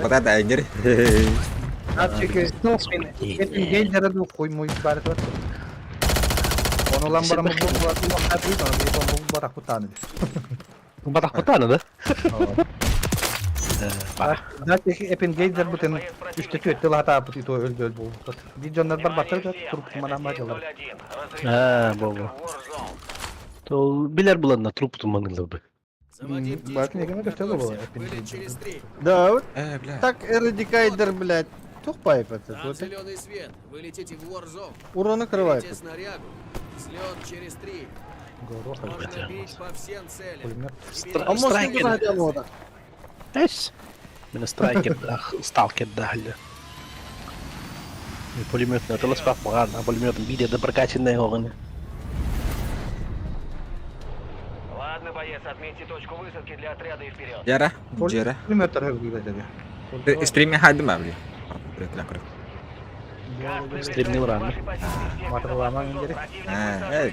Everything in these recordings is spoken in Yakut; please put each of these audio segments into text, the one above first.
Батата энгер. Апчики Эппин ду хуй муй бары тур. Оны лан барам бу бу батах путаны. Батах путаны да? Датчик Эппингейдер бутын үстө түөттө лата пути то өлдө өл болбут. Би дьоннор бар баттар да туруп манан бажалар. А, бо. То билер буланна труп туманылар бы. Заводи Бак птичку. не көстө боло. Готовься. Вылет через три. Да, вот Э, бля. так Эрадикайдер, блядь. Тухпайп этот. Там Вот. зеленый свет. Вы летите в Warzone. Урон накрывает. Берите снарягу. Взлет через три. Можно бить по всем целям. Пулемет. Теперь А может не Страйкер. захотел вот так. Эс. Мен страйкер, сталкер дали. Пулеметный телескоп, ладно, пулемет виде да прокачанный огонь. Ладно, боец, отметьте точку высадки для отряда и вперед. Жара, жара. Пулеметтер хөргүлөдө. Стриме хайдым ба, бля. Привет, ля, Стримнил рано. Матырламаң керек. А, э,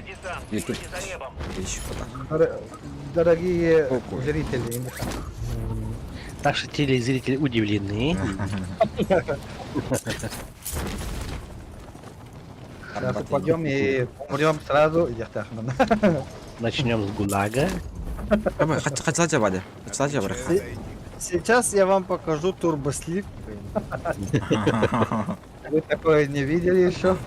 YouTube. Еще пота. Дорогие Какой? зрители, Наши телезрители удивлены. сейчас упадем и умрем сразу. Я Начнем с ГУЛАГа. Хачла баде. Хачла бара. Сейчас я вам покажу турбослив. Вы такое не видели еще?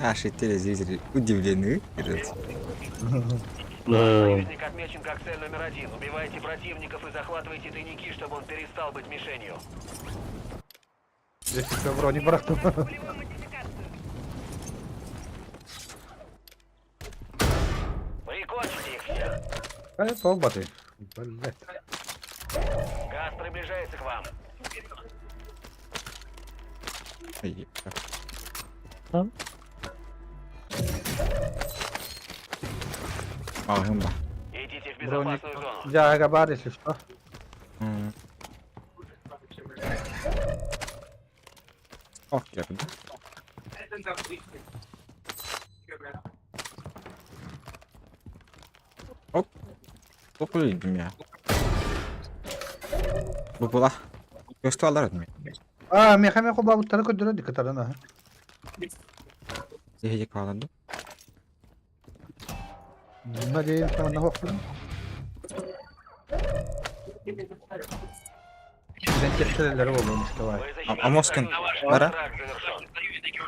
Наши телезрители удивлены. Говорят. Союзник отмечен как цель номер один. Убивайте противников и захватывайте тайники, чтобы он перестал быть мишенью. Здесь еще броню брахту. Прикончите их всех. А это полбаты. Блять. Газ приближается к вам. Ай, А? А, гымба. Идите в Броник. безопасную зону. Я габар, если что. М. Ох, я да. Оп. Топли я. Бу була. Көстü алар ötme. А, мехаме хоба буттары көдөрө дикатарына. Зеһе каланды. Надеюсь, что на хохлын. Зентештелер болду, давай. Вы защитите Амоскин. страну. Ваш Бара. контракт завершен.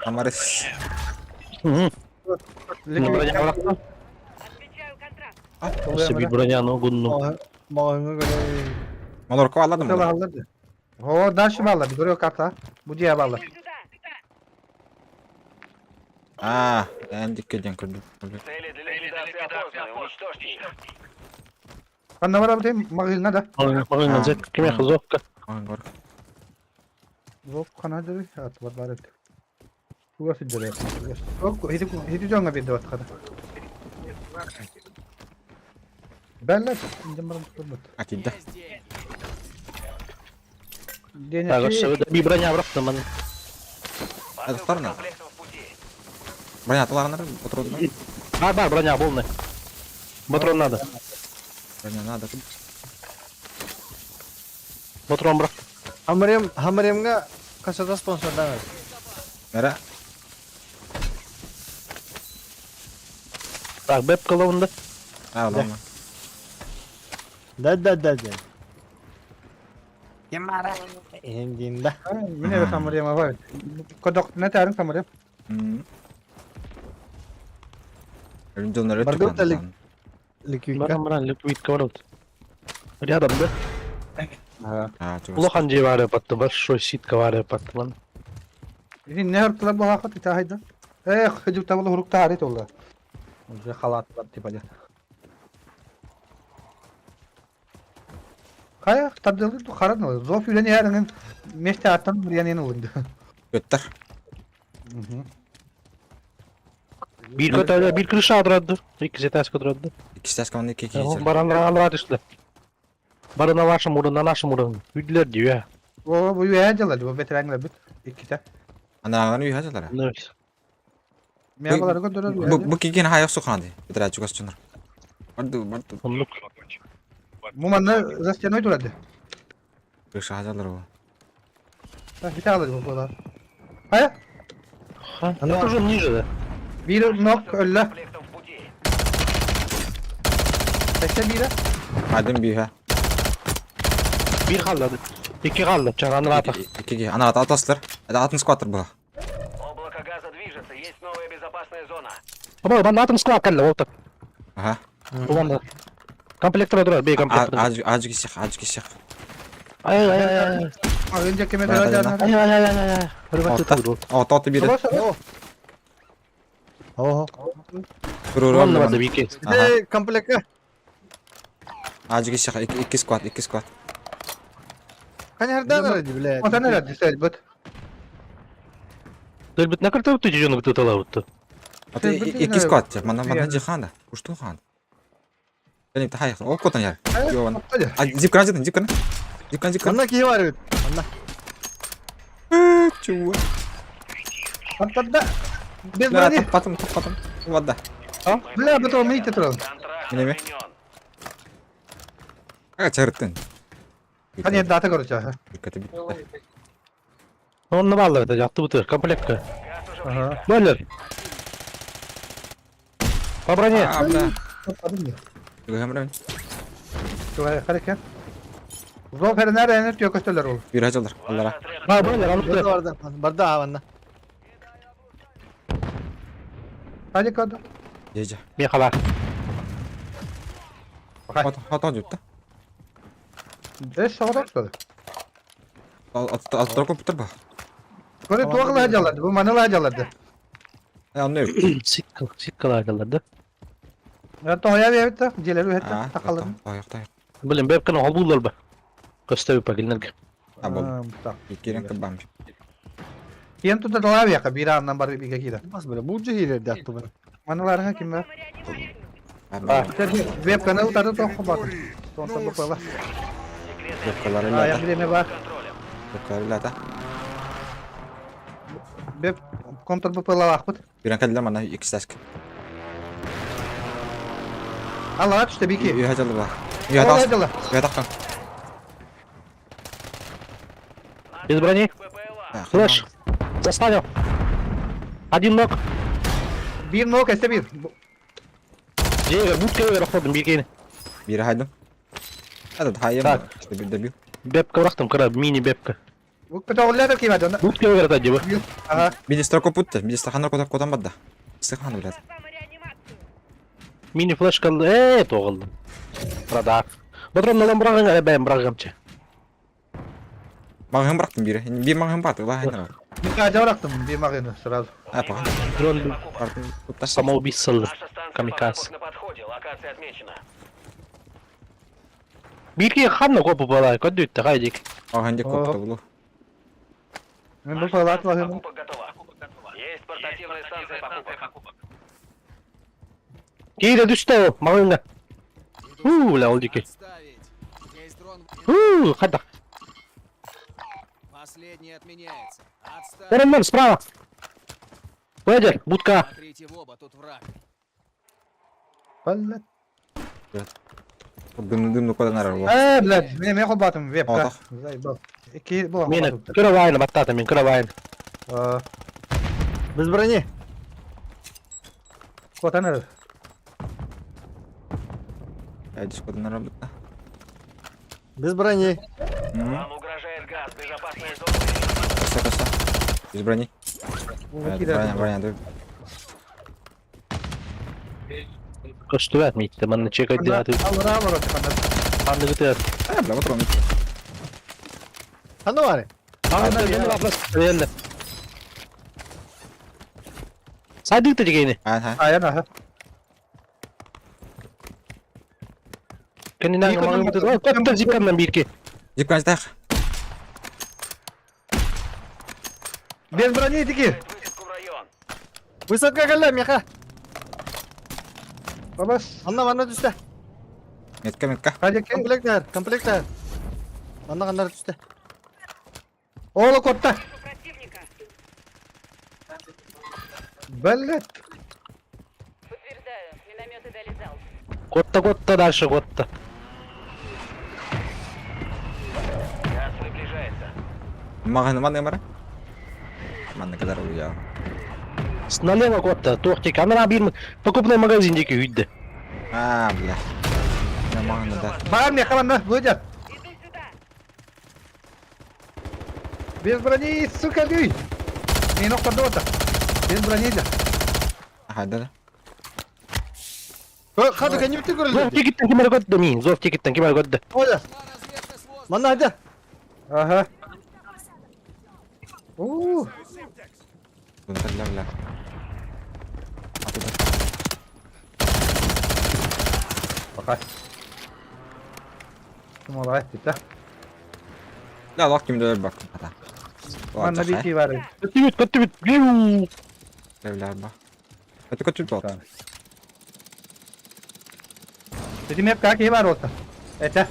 Амарис. Броня брахту. Себе броня ногу, ну. Мағыңа göre Malorka aladым. Алладым. Аллады. О, дальше баллады. Көрө карта. Бу дия баллы. А, энди келден көрдүм. Цели для ликвидации опознаны. Уничтожьте их. Канда бара бутем магылна да. Магазин зет кеме хозовка. Ан гор. Зоп кана дери ат бар бар. Туга сиджере. Ок, хити хити жонга бир деп аткада. Белле, инде барам турбут. Атидда. Есть деньги. Так, Дене би броня брахту ман. Посылка с сторона. комплектом в пути. Броня аталарынар отурду. А, бар, броня полная. Патрон надо. Броня надо. Патрон брахту. Hamrem, Hamrem'e kasada sponsordan ver. Nere? Так, бэп колонда. А, ладно. Да да да да. Kim ara? Endinde. Мине самырем абай. Кодок не тарын самырем. Жонор Барды өтөлүк. Likvidka. Барам, барам, ликвидка барат. Рядом, да? Ага. Улахан же бары патты, большой ситка бары патты ман. Ини не хыртылар бу хакыт ita хайда. Эх, хыжып табылы хурук тарит олла. Уже халат бар типа де. Кая табдылы ту харан зоф үлени ярыңын меште аттан bir yanın olundu. Көттөр. Бир көтөдө, бир крыша отырады. Эки этажка отырады. Икки ташка оны ки ки. Бары алра түштү. Бары на вашем уровне, на нашем уровне. Үйдүлөр дүйө. О, бу юя жалады, бу ветеранлар бит. Икките. Анараган үй хажалар. Мен балары көтөрөр. Бу бу киген хайок суханды. Битра чугас чунар. Барды барды. Онлук. Бу манна за стеной турады. Крыша хажалар ол. Бите алыр бу буолар. Хайа? Она тоже ниже, да? Биир нок өллө. Комплектом в пути. Өссө биирэ. Один бүйэ. Bir kaldı. İki kaldı. Чаганын аты. Икки ана ата атастыр. Это атын скватер была. Облако газа движется. Есть новая безопасная зона. Аба, банда атын склад кэллэ ол так. Ага. Бу банда. Комплектор турар, бей комплектор. Ажы кисех, ажы кисех. Ай ай ай ай. Önce kime Бара döneceğini. Ай ай ай ай ай. Бір бат О, тот бире. Ого. Манна барды бийке. Ити комплектка. Ажы кисех, икки скват, икки скват. Хайардан ради, блядь. Онтон эрэ дисэлбит. Дөлбүт накырта бутты жөөнү бутты талабытты. Аты икки скват, мана мана жиханда. Ушту хан. Бени тахай, о котан яр. Йован. А зип кран, зип кран. Зип кран, зип кран. Манна киһи бар эбит. Манна. Чего? Аттарда. Без Бля, брони. потом, потом. Вода. Бля, потом идите туран. Контракт Неме? отменен. А, чарыттын. Hani дата короче. Онны баллар да жатты бутыр комплектка. Газ уже Ага. близко. Бөлөр. По броне. А, бля. Харeket. Zor nerede enet yok östeler ol. Bir hacalар, аллара. Ha бөлөр алып Барда тур. барда. Барда манна. Hadi kadın. Жежа. Мен хала. Хот хот жутта. Beş savaş çıkadı. Аттар көптөр ба. Kore tuğla hacalardı. Bu manalı hacalardı. Анны. Сиккал, сиккал айдаларды. Ya toya bir evet de. Celeri evet de. Takalım. Аяқ таяқ. Билем бепканы холбулар ба. Көстөбү пагилнерге. А бол. Так. Иккерен кыбам. Кем тут дала bir bir andan bar bir kira. Бас бля, бу жиһи дятты бу. Manalarına kim var? Web kanalı tadı toh bak. Sonta bu kola. Вебкалар Ayak илата. bir ne var? Контролем. Вебкалар илата. Web kontrol bu kola akıt. Бирен кәлләр мана икки сәск. Allah at işte bir ki. Үй хажалар ба. Үй Allah хатас. hacalar. Үй хатаккан. Без брони. БПЛА. Флеш. Заставил. Один ног. Bir no keste bir. Жеге будка бер ходым биргени. Бире хайдым. Этот хайым. Так. Добил. Бепка урактым кыра мини бепка. Bu kötü kim hadi. Будка бер атады бу. Aha. Биде строко путта. Биде стаханар котан котан бадда. Стахан блядь. Мини флешка э тоголду. Рада. Патроннан бырагың эле бэм бырагымчы. Маған бырақтым бире. Bir маған барды, ла хайнар. Bir kaca bıraktım bir makine sırası. А, пахан. Дрон Бардым. Тупташ. самоубийца Наша станция Камикадзе. покупок на подходе. Локация отмечена. Бирге ханна копу бала көдүттө кайдик. Маған де көпті булу. Ben bu Наша kola станция atlayayım. покупок готова. Есть портативная станция покупок. Кейде түштү ол маңыңа. У, бля, ол жеке. Отставить. Здесь дрон. У, кайда. Последний отменяется. Отставить. Көрөмөн справа. Бөдер, будка. Смотрите в оба, тут враг. Vallahi. Дым дым кодан арар бу. Э, блядь, мен мен қолбатым веб. Отақ. Заебал. Ики бұл Мени кыра вайны баттата мен кыра вайны. Без брони. Котан эрэ. Әдіс кодан арар бутта. Без брони. Вам угрожает газ. Безопасная зона. Коса коса. Без брони. Броня, броня, да. Көстүбөт митте манна чек айдыгаты. Алра алра канат. Аны гытыр. А, бля, вот он. Ханна бар. Аны Сайдыкты дегени. А, а. Аян аха. Кенинен маңы бутыр. Көптөр зипкандан бирки. Зипкан жтах. Без брони тики. Высадку в район. Высадка кэллэ миэхэ. Бабас. Манна манна түстэ. Метка, метка. Хадя ке. Комплект бар, комплект бар. Манна каннар түстэ. Ола котта. Блядь. Подтверждаю, минометы дали залп. Котта котта дальше котта. Маҕаһыны манныга бара. Манна кэлэр уйа. Налево куотта, туох диэки, анараа биир покупной магазин диэки үүйдэ. Аа, бля. Я маҕаны да. Бар миэхэ манна, Володя. Без брони, сука, дүй! Мин охторду ота. Без брони да. Аха, да. Хады кэннибитин Зов көрөллөр. диэкиттэн ким эрэ көрдө миин, Зов диэкиттэн ким эрэ көрдө. Оля. Манна айда. Ага. У, Бля, бля. А тут. Пока. Молодец, да. Да, лох ким дөөр бак. Ата. Манна бити бар. Көттүбүт, көттүбүт. Бля, Бля, бля. Это көтүп тот. Dedim hep kaki var orta. Ete.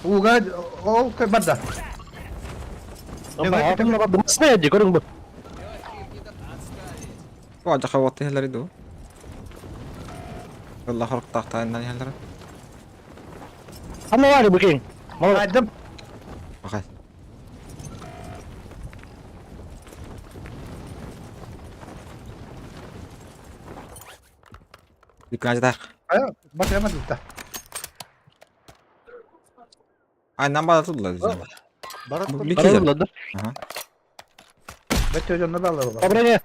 Uga ол барда. Басына дии, көрүҥ бу. О, жаха вот хеллери ду. Алла хорктаахтааннан хеллери. Ханна баар бу киҥ? Айдым. Бакай. Дикаждар. Бак ямадыта. Ай, нам бада тудла дизем. Барат Бу да. Ага. Бөтө жонно балар бар. Доброе.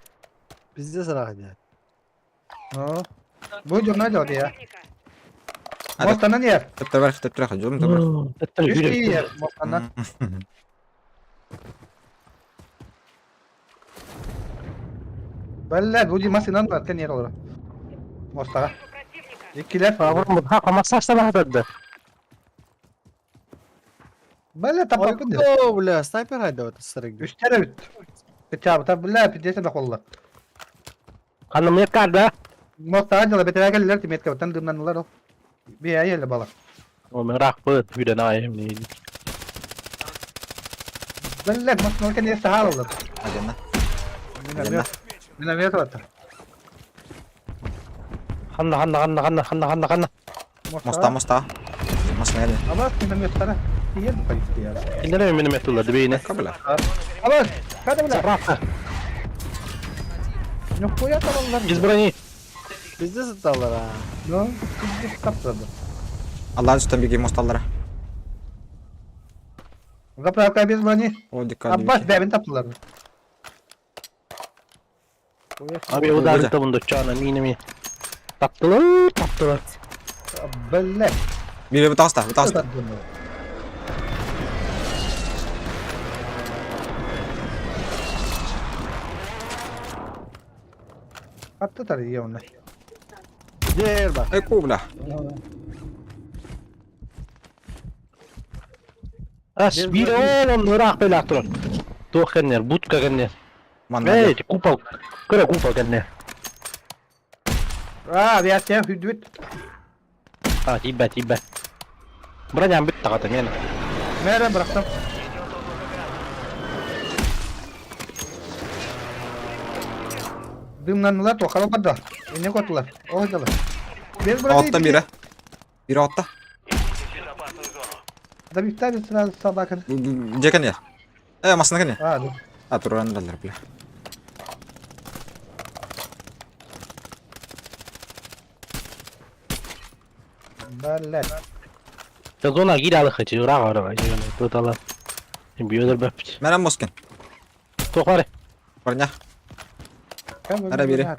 Bizde sıra hadi. Но. Бу жонно жок я. А, Мостанан ер. Төптөр төптөр жум төптөр. Үч ер мостанан. Балла бу димасынан бар тен ер олар. Мостага. Иккилер. Хамасаштан Балла тапапын. О, бля, снайпер haydi вот сырык. Үстәре бит. Чабыта бля пидесе да холла. Ханна мне карда. Мостага жала бетере келлер тиметке бутан дымнанулар ол. Би айеле бала. О, мен рахпыт, үйден айым не. Балла мостанан кен сахалалар. Ажана. Миномет. Миномет бар. Ханна, ханна, ханна, ханна, ханна, ханна, ханна. Моста, моста. Моста не. Абас миномет тара. Тиен пайты я. Киндер мен метулар дебейне. Кабла. Абас, када бля. Рахта. Нихуя табалар. Без брони. Bizde sıttılar ha. Ну, таптады. Аллаһ үстен биги мосталлара. Заправка без брони. О, дикка. Аббас бәбин таптылар. Abi удар табында чана минеми. Таптылар, таптылар. Бля. Бире бутаста, бутаста. Атты тар ее оны. Gel bak. Эй, кубла. Ас бир он рах белак турар. Туох кеннер, будка кеннер. Манна. Эй, купол. Көрө купол кеннер. А, вятя хүдүт. А, тибе, тибе. Броням бүт тагата мен. Мәрі бырақтым. Дымнанулар тоқала барды. Эне котулар. Ой дала. Без брони. Отта бире. Бире отта. Идите в безопасную зону. Да бифтари сразу собака. Жекен я. Э, масына кен я. А, да. А, туран даллар, бля. Бля. Зона кире алыхы, рах ара. Тутала. Биодер бәп. Мәрәм москен. Тохары. Барня. Ара бире.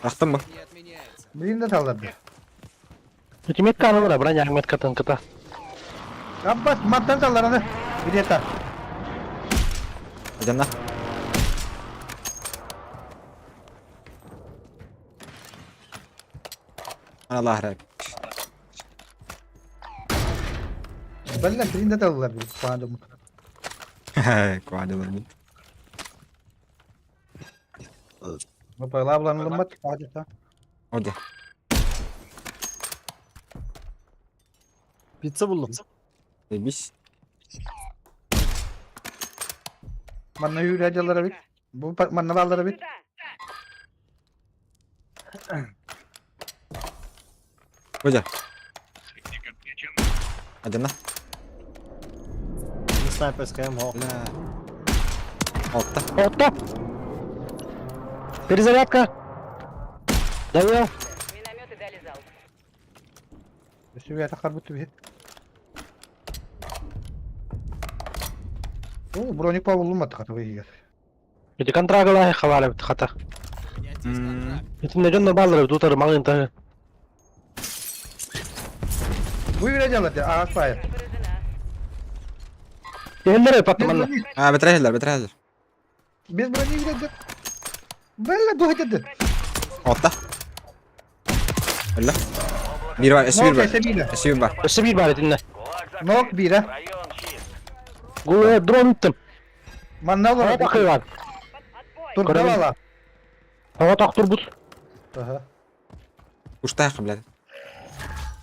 Рахтым бу. Не отменяется. Блин да талдарды. Метка аны бара, броня метка тынкыта. Аббас маттан талдар аны. Где-то. Ажана. Аллах раб. Бля, блин да талдар. Пандум. Куадылар бит. Ну, пайла буланылымат. Адета. Оде. Pizza buldum. Бис. Манна хүрәҗалары бит. Бу манна баллары бит. Оде. Ажана. Снайперская МХ. Бля. Отта. Отто! Перезарядка! Довел! Минометы дали залп. Өссө харбыт түбү. О, броник павуллумат хата быйыгар. Ити контрагылай хавале хата. У меня здесь контракт. Итинне дьонно бааллар тутары маҕын таһы. Бу үре дьалар аас пай. Поражена. Иһэллэр патты манна. А, бэтрэһэллэр, бэтрэһэллэр. Без брони үре Бэллэ дуһатады. Отта. Өллө. Биир бар, өссө биир бар. Өссө биир бар. Өссө биир баар итиннэ. Кулак закрыт. Нок биирэ. Район чист. Гуэ дрон ыттым. Манна Ага олорор. такый бар. Турда бала. Ага так турбут. Ага. Уштайха, блядь.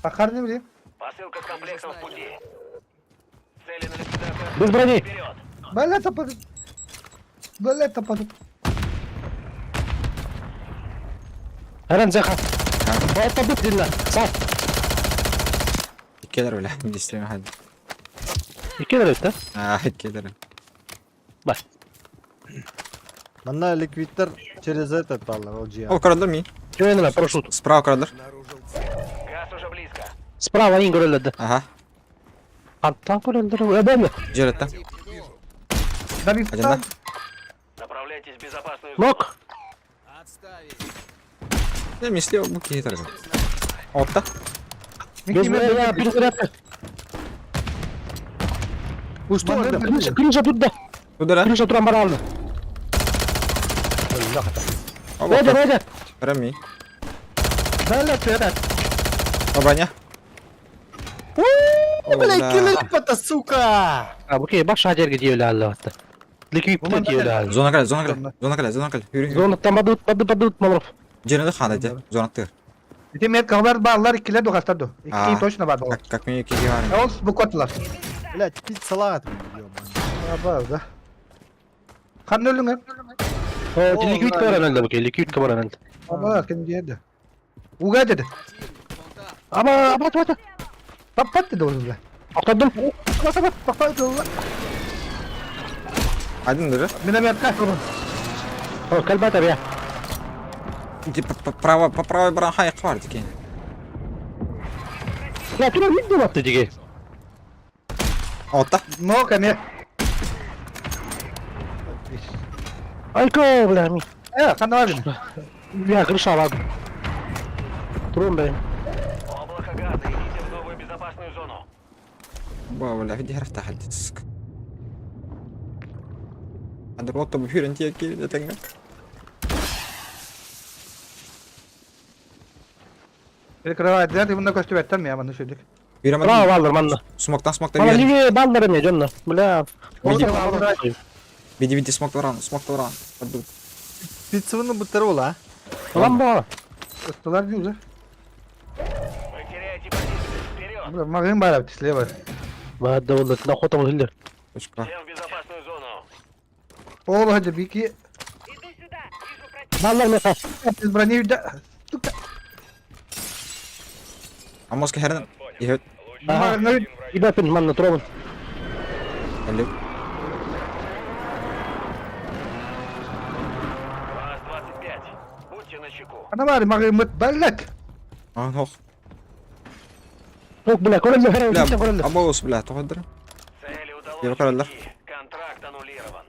Сахар не билим. Посылка с комплектом в пути. Цели на ликвидацию. Без брони. Вперед! Бэллэ тапады. Бэллэ тапады. Эрен зеха. Отто бут динна. Сал. Иккилэр, бля. Действительно, хад. Иккилер эбит, А, иккилэр. Бар. Манна ликвидтер через этот баллар, ол О, көрөллөр ми. Жөнүнө парашют. Справа көрөллөр. Газ уже близко. Справа ин көрөллөр. Ага. Антан көрөллөр. Эбеме. Жеретте. Да bir Один, Направляйтесь в безопасную зону. Нок. Отставить. Не, мисли бу киһи тарга. Отта. Без брони, перезарядка. Ушто орда? Крыша, крыша тут да. Тудара. Крыша туран бара алды. Эде, эде. Рами. Бэллэ төрат. О, броня. О, Бля, бля. килл сука! А, бу баш жерге диеле алды атты. Ликвид диеле алды. Зона кэлэ, зона кэлэ, зона кэлэ, зона кэлэ. Хүрү, хүрү. Зона там бадут, бадут, бадут, Мамров. Жеринде хана де. Зона тыр. Ити мет калар баллар иккилер духастар ду. А. Икки точно бар. Как как мне киһи бар. Ол бу котлар. Блять, пить салат, ёбаный. Бар да. Хан өлүңөр. О, ликвид бар алды бу, ликвид бар алды. Aba kendi yedi. Uga dedi. Противник, вон там. Ама, ама, ама. Papat dedi oğlum da. Токтодум. Bak bak bak bak bak. Один дыры. Миномет kaç oğlum. О, калбата бия. Ити право, по правой баран хай квар дики. Я туран мид атты диге. Отта. No kemi. Айко, бля, ми. E kan var benim. Я крыша алады. Туран бе. Облако газа. Идите в новую безопасную зону. Ба, бля, види храфта хад. Сука. Андер отто бу хүрен тие ки этеңге. Перекрывает. Zaten bunda koştu bettem ya bana şöyle. Хүрен Браво, баллар манна. Смоктан смоктан Мана хүрен. лиге баллар эме жонно. Бля. Види види види смоктан, смоктан. Паду. Пиццаны буттар ол, а? Ламба. Istılar diyor. Вы теряете позицию. Вперед! Бля, Магын бар слева. Бада болду, на хотом хиллер. Точка. Всем в безопасную зону. Oğlu hadi bir iki. Иду сюда. Вижу противника. Баллар меха. Biz брони da. Амоска херен. Ихет. Ага. Магын Ибапин манна турабын. Алло. Вас 25. Будьте начеку. Ana var magın mıt bellet. А, хох. Ок, бля, көрөллөр, Бля, көрөллөр. абоус, бля, тоходыр. Цели Я удалось покажу, да? уйти. Контракт аннулирован.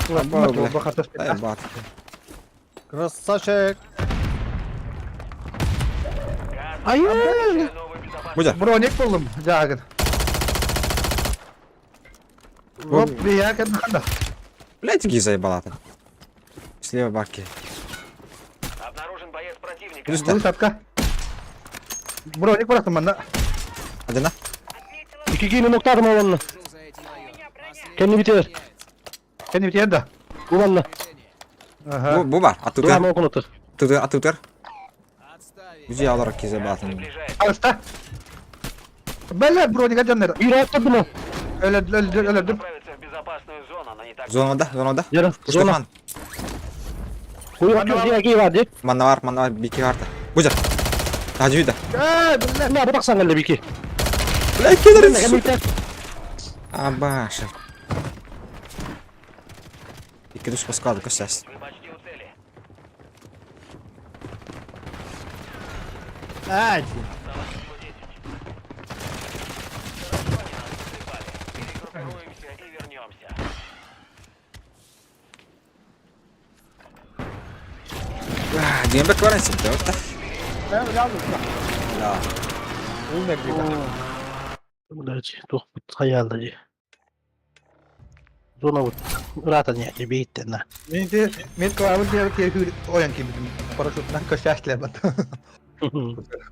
Або, бля. Дай бат. Красавчик! Газ. Ай! Новую безопасную Будя. Броник buldum Cagın. Hop bir yer kendi kanda. Блядь, ги заебала там. Слева барки. Обнаружен боец противника. Плюс Bu satka. Броник bıraktım ben de. Один, Ики кийин ноктадым олонну. Слежу за этим районом. Последний Кенни битер. меняется. Kendi bir yerde. Уланна. Aha. Бу, бу бар. Туран Атутер. окунутур. Тутер, атутер. Отставить. Үзи алар ки Газ заебала там. приближается. Alsta. Bellet броник acanları. Үйрөп турдум. Öyle öyle öyle öyle. Отправиться в безопасную зону, но не так. Зона да, зона да. Жара, зона. Уштахан. Куй бак, дия ки бар, ди. Манна бар, манна бар, бики бар. Будя. Тажуйда. Бля, бу тахсан кэллэ бики. Бля, кэлэр. Абаша. Икки түс баскады көсәс. Вы почти у цели. Ай! Осталось всего 10. Хорошо они нас потрепали. Перегруппируемся и вернемся. Дьиэм бэк баран ситэ орта. Да. Удачи, туох хайаалда дии. Зона вот ыраатан иһээччи биһиттэн на. Мен те мен клавын те те ойан кибитим. Парашютынан көсәсләп бат.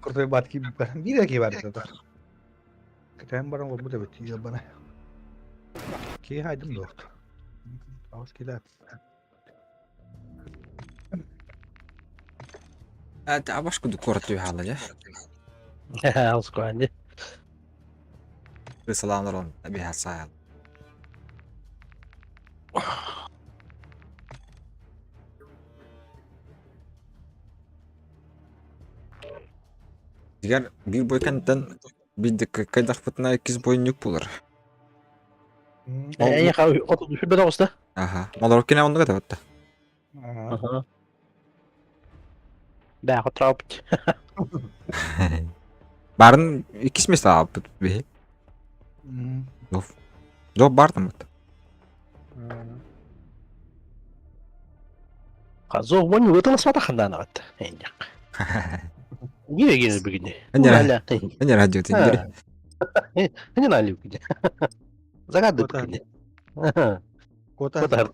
Куртой бат ки бар. Бире ки бар да. Кытайым баран ол бу да бит бана. Ки хайдым дорт. Ауыз келе. Абаш курдук куорат түһэ хаалла дьэ. Алыс дии. Салаан олорон биһэ саайал. Дигэр биир бой кэнниттэн биирдэ кыайдахпытына иккис бойунньук буолар. Эйиэхэ отут сүрбэ тоҕуста. Аха. Молорок кинэ оннук этэ батта. Аха. Бээхэ траупт. Барын иккис место аалбыт биһи. Жоқ бартым. Казо вон вытылысмата хандаанагат. Энжак. Гире гире бүгүнэ. Эне эне радио тиндири. Эне нали бүгүнэ. Загады бүгүнэ. Кота. Кота.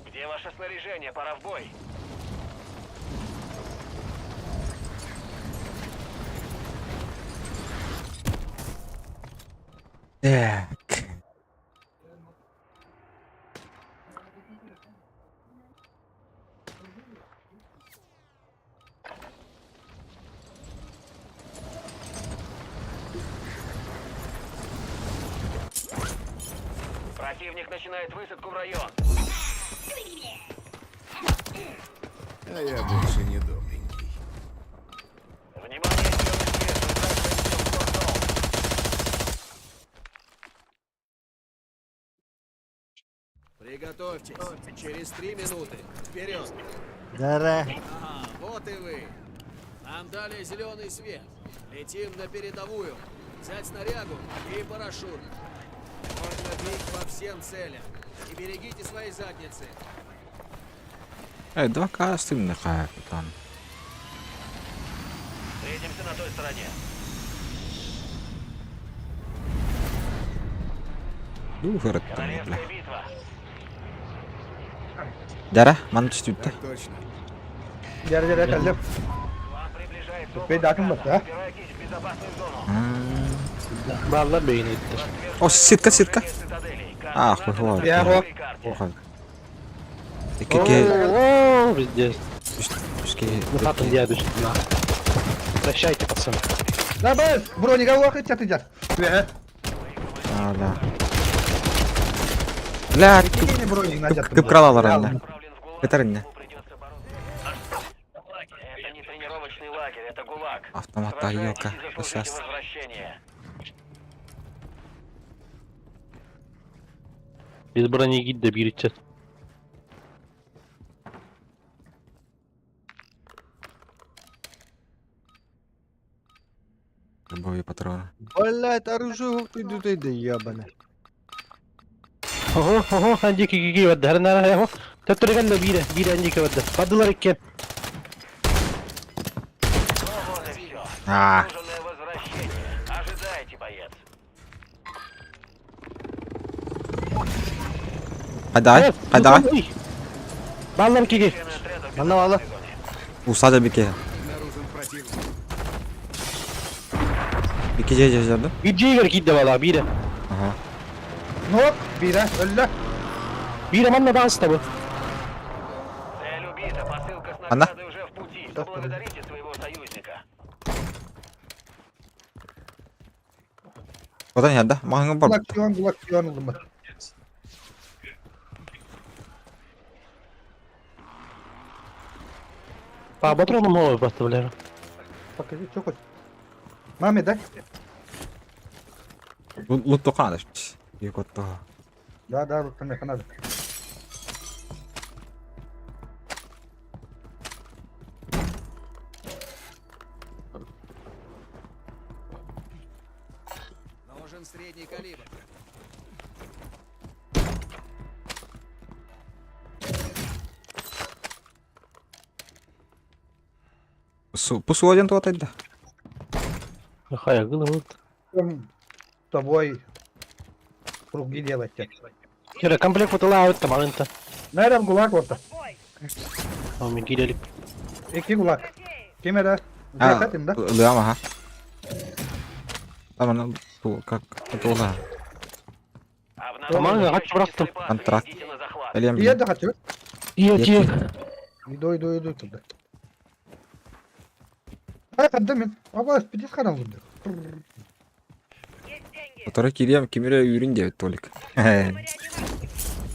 Где ваше снаряжение? Пора в бой. Так. Противник начинает высадку в район. А я больше не добренький. Внимание, зеленый свет. Выбрасываемся в горзон. Приготовьтесь. Через 3 минуты. Вперед. Дара. Ага, вот и вы. Нам дали зеленый свет. Летим на передовую. Взять снарягу и парашют. Можно бить по всем целям. И берегите свои задницы. Э, 2К стыдно там. Встретимся на той стороне. Ду город там, бля. Королевская битва. Дара, маны түстүттэ. Так точно. Дьэ дьэ кэллим. К вам приближается Бей, облако дакын газа. бат, а? Убирайтесь в безопасную зону. Бааллар бэйин иттер. О, ситка, ситка. Окружение цитаделей. А, Координаты хуй, на Я цифровой карте. Икки О, пиздец. үскэ. Ну хатын дядю. Прощайте, пацаны. Да бес, бронига уақыт чаты жар. А, да. Бля, Кини броник на жаттым. кып кралалар анна. Отправлен в ГУЛАГ. Кытарынна. Ему придется бороться. Это не тренировочный лагерь, это ГУЛАГ. Автомата Сражайтесь елка. и заслужите Сейчас. возвращение. Без брони гидде биричет. Любовью патроны. Блять, оружие ты ты ты ебаный. Ого, ого, анди ки ки вадда. Харнара хо. Төттөргән бире, бире анди ки вадда. Бадылар иккен. Ну вот и все. А, Заслуженное возвращение. Ожидайте, боец. хайдай, хайдай. Баллар киги. Члены отряда в Манна баалар. безопасной зоне. Усада бике. Бики же же жерде. Bir Jäger киирдэ балаа биирэ. Ага. Нок, бира, өллө. Биирэ манна баҕаста бу. Цель убита, посылка с Она? наградой уже в пути. Поблагодарите своего союзника. Одан yerде. Маңы бар. Кулак сион, кулак сион ылдым. Па патрону мало баста билэр. Покажи, что хочешь. Маме, дай. Лут тоққан ада. Екі отто. Да, да, вот там надо. Нужен средний калибр. Пусу один туат да. Хайа гылы вот. С тобой круги делать. Кира комплект фотола аут тамагынта. Nereden kulak orta? Бой! Мен киирелик. İki kulak. Трофеи! Kime de? А, Zekat da. Лыама, ха. Там как тула. Обнаружен Тамагын ящики ач бырахтым. с припасами. Контракт. Идите на захват. Элем. İyi de kaçıyor. Тиэ тиэ. İdo ido ido tuttu. Ay kadın Baba spidis kanal oldu. Есть деньги! Который кирем кимере үйрін деп толик. На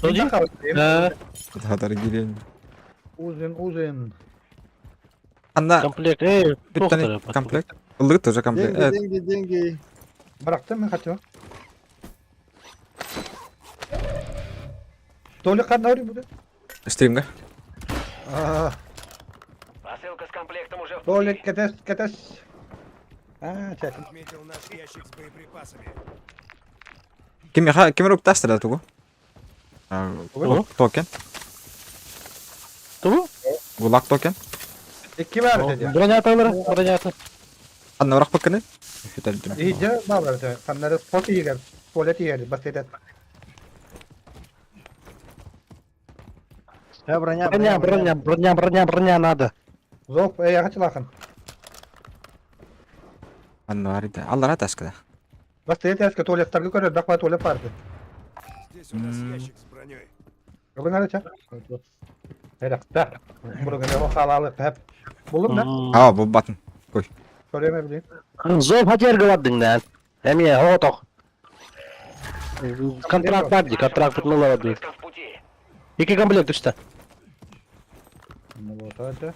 реанимацию! Э, Который кирем. Uzun uzun. Анда комплект. Э, бүттен комплект. Ылык тоже комплект. Деньги, Э, деньги, деньги. Bıraktım ben kaçıyorum. Dolu kadın arıyor burada. Стримге. Aa, Посылка с комплектом уже в dolu пути. ketes ketes. Ha, çek. Отметил наш ящик с боеприпасами. Ким ха ким рук тастыр тугу? Токен. Ту? Гулак токен. İki var dedi. Броняталар, бронята. Анда бірақ бакыны. İyice bağlar dedi. Kanları spot iyi geldi. Tuvalet iyi geldi. Basit et. Я броня, Броня, броня, броня, броня, броня надо. Zor. E yakıç lakın. Анда бар иде. Аллара таскада. Basit et eski tuvaletler yukarı. Bakma tuvalet vardı. Здесь у нас ящик с броней. Bugün nerede çak? Herhalde. Bugün de o halalı hep. Buldum da. А, бу батын. Söyleyemebileyim. Зов хотел говорить, да. Эме, отох. Контракт бар ди, контракт бутнулар ди. Посылка в пути. Iki комплект түштө. Ne bu hadi.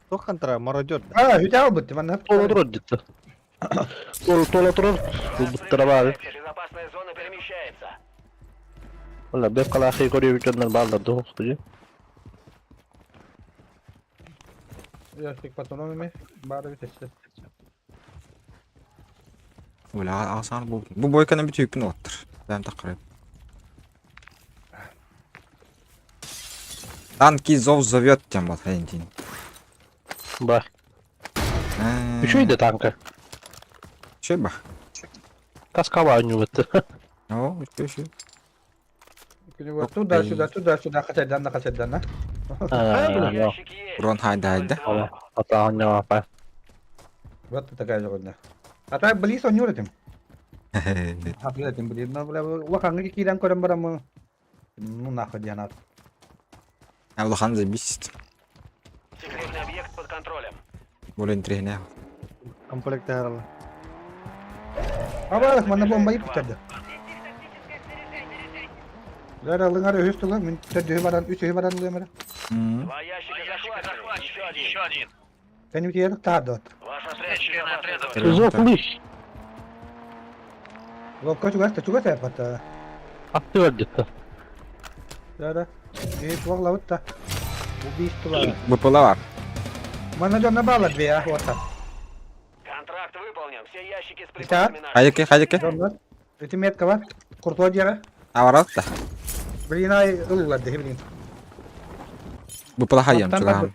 Кто контра? Мародер. Ha, hüte al bitti. Ben hep. Тола турат дитти. Тола тола турат. Буттара бар. Безопасная зона перемещается. Ола беп кала хей көрүп жүргөндөр балдар да окуду. Yaşlık patronu mu? Bari bir test. Оля, асан бу. Бу бойканы бит үйпін оттыр. Бәм тақырып. Танки зов зовет тем вот хейн. Ба. Үчүй да танка. Че ба? Таскава ойнуп О, үчүй үчүй. Туда сюда туда сюда kaçardan da kaçardan da. Ящик есть. Урон хайда хайда. Ата ойноо Вот такая же годна. А так близ он юритим. Хапилетим близ. Но бля, улаханга кирен көрөм барам. Ну нахуй дианат. Улахан забить. Секретный объект под контролем. Болен тренер. Комплект яралы. Aba bana bombayı bitirdi. Здесь тактическое снаряжение! Ver alın arıyor üstü lan. Min tedbir varan üç varan diyor. Два ящика захвачены. Еще один. Еще один. Benim yerim daha dört. Ваш отряд члены отряда. Зов лыш. Ловко чугас чугас yapmadı. Атты бар дитти. Да да. Bir tuğla da. Bu bir tuğla. БПЛ бар. Bana canına bağladı ya orta. Контракт выполнен. Все ящики с Так. припасами наши. Хайеке, хайеке. Onlar. Ötüm var. Kurtuğa diye. Аварат да. Bilin ay ıllar diye bilin. БПЛ хайям чугам.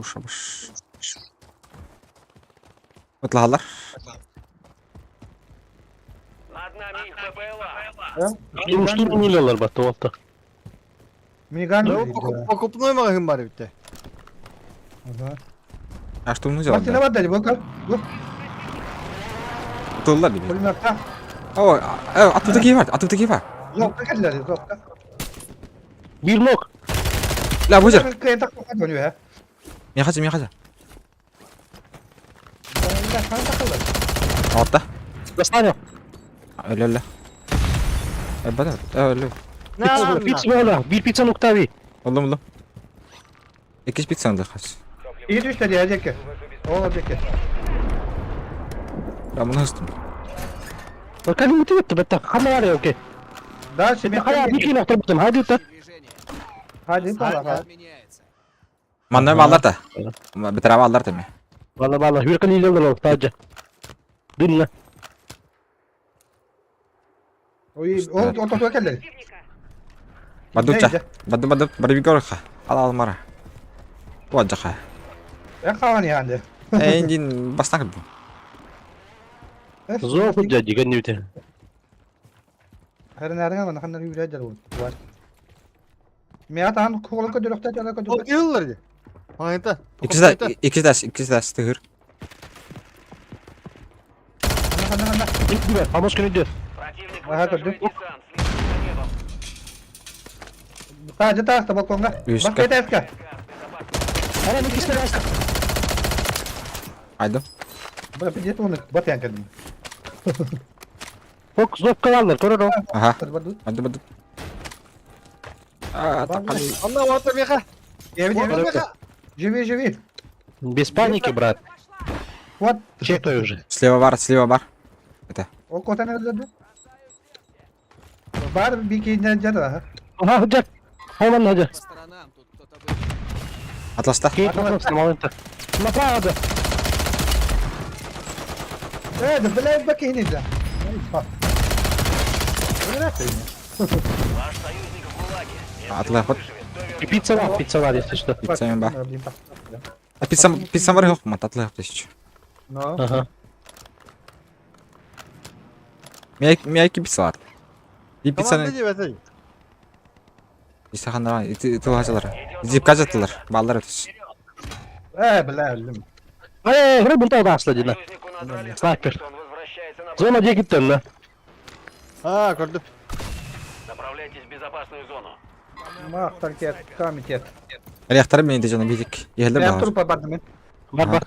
О, шабаш. Ытлаһаллар. Над нами их БПЛА. Штурм ылалар батта уолта. Миниган. Покупной магазин бар битте. Ага. А штурм взял, Мастина да. бар деді, бұл Бұл Тыллар диби. пулеметта. О, атып кие бар, атып кие бар. Жоқ, келді, жоқ. Биир нок. Ля, бу жер. Кыйын тақылған дөнү, ә? Мен хажа, мен хажа. Тақылды. Атта. Достанем. Өлө, өлө. Бада, өлө. Пицца, пицца буола. Биир пиццаны уктави. Олдум, олдум. Иккис пиццаны да хас. Iyi düştü diye жеке. Ол жеке. Я муну хыстым. Калим утибет бетта. Ханна бар окей. Дальше мен Хая бикин охторбутум. Хади та. Движение. Hadi бала. Отменяется. Манна баллар та. Битара баллар та мен. Бала бала. Хүркэн илэлэр таажа. Дынна. Ой, ол ототуа келди. Противника. Бадуча. Баду баду барбигорха. Ал ал мара. Уаджаха. Я қалған яғанды. Эндин бастан бу. Зоо худжа деген нүтэ. Хәрнәргә мана ханнар юрәдер ул. Бар. Мен атан қолын көтөрөктә жала Ол көтөр. киыллар ди. Маңайта. Иккис иккис дас, иккис дас тыгыр. Ханна ханна. Дибер, Амос күнүдө. Противник Ага, высаживает көрдүм. десант. Следите за небом. Та жата та балконга. Үскә. Баш кетәскә. Ара иккистер аста. Айдым. Бу пиздец оны бат ян келдим. Ок, зоп калалар, көрөр. Аха. Баду. Баду баду. А, тақал. Анна вата меха. Еви Вата еви. меха. Живи живи. Без паники, брат. Вот. Чекай уже. Слева бар, слева бар. Ол котан öldürdü. Бар бикинен жата. Аха, худжа. Хайман хажа. По сторонам тут кто-то был. Атласта. Кейт момента. Направо. Э, да блядь, бакинен да. Ваш союзник в ГУЛАГе. Если Атлай он ход. выживет, то вернется. Пицца бар, пицца бар, если что. Пицца мен бар. А пицца пицца бар yok mu? Атлай ход еще. Но. Аха. Мен екі пицца бар. И Команда пиццаны ди бәтей. Исахандар, итил хажалар. Зипка жатылар. Баллар өтүс. Э, бля, өлдүм. Эй, хрен бунта даасла дина. Союзнику надрали Снайпер. что он возвращается на Зона дегиттен, да. А, көрдүм. Направляйтесь в безопасную зону. Мактар кет, комитет. Аяқтары мен де жана бидик. Елдер Я бар. трупа бардым мен. Бар бар.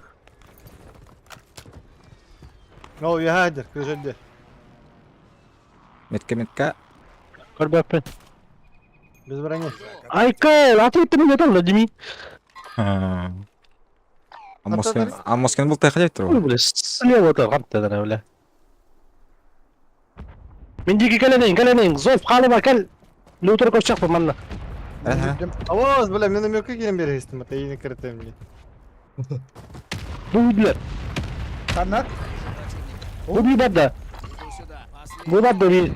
Ол яхадыр, көзөндө. Метке метке. Көрбөппүн. Без брони. Айка, атып мен жатам да дими. Амоскен, Амоскен бұл тайқа деп тұр. Ой, бля, слева то кантта да, бля. Мен диги каленейин, каленейин. Зоп калыба кел. Лутер көчөк манна. Авоз, бля, мен өмөккө кирен берестим, ата ийне киртем ди. Бу билер. Канат. Бу би бар да. Иду сюда. Бу бар да би.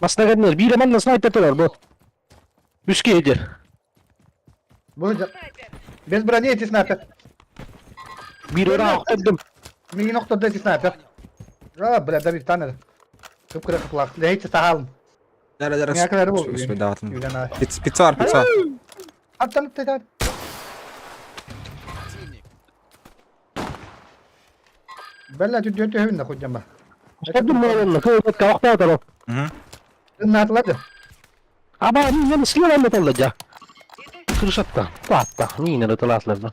Басына кәдімдер, бире манна снайпер турар бу. Үске едер. Бу без брони эти снайпер. Бир ора ақтырдым. Миги ноктода эти снайпер. А, бля, давид танер. Көп кырак кулак. Лейте сахалым. Жара жара. Мен акылары бол. Үспе даватым. Юлиана. Пицца пицца бар, пицца. Аттанып тетар. Противник. Бәллә түтө төһүн хуҗама. Ақтырдым мына көйөткө ақтап атар. Мгм. Натлады. Аба, мен слева металла жа. Крышатта, патта, нине да таласларда.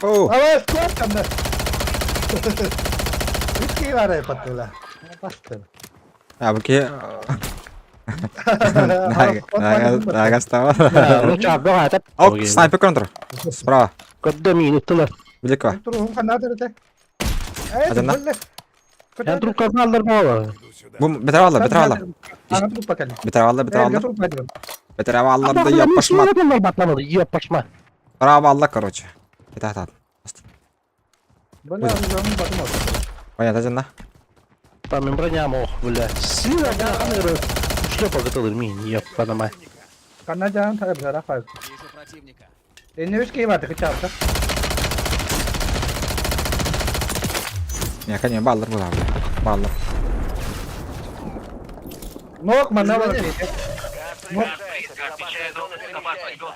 О, Ава, склад канда. Үскей бар паттыла. Басты. а бұл ке. Нагастава. Ок, снайпер контр. Справа. Көддө мин уттулар. Билек бар. Турун канадыр те. Эй, Адана. бөлле. Я трубка алдар бала. Бу бетер алла, бетер алла. Ана трупа кәле. Бетер алла, бетер алла. Трупа кәле. Бетер алла да япашма. Батламады, япашма. Право алла, короче. Это это. Бөлле, аны батым. Понятно, жана. Там мен броня мох, бля. Слева, да, шлепа готовый мин, ёпана мать. Ханна дьаһан тарабыһара файв. Вижу противника. Инне үс киһи барды кычаабыта. Не, конечно, баллар була. Баллар. Нок манна бар киһи. Газ приближается. Безопасная зона перемещается.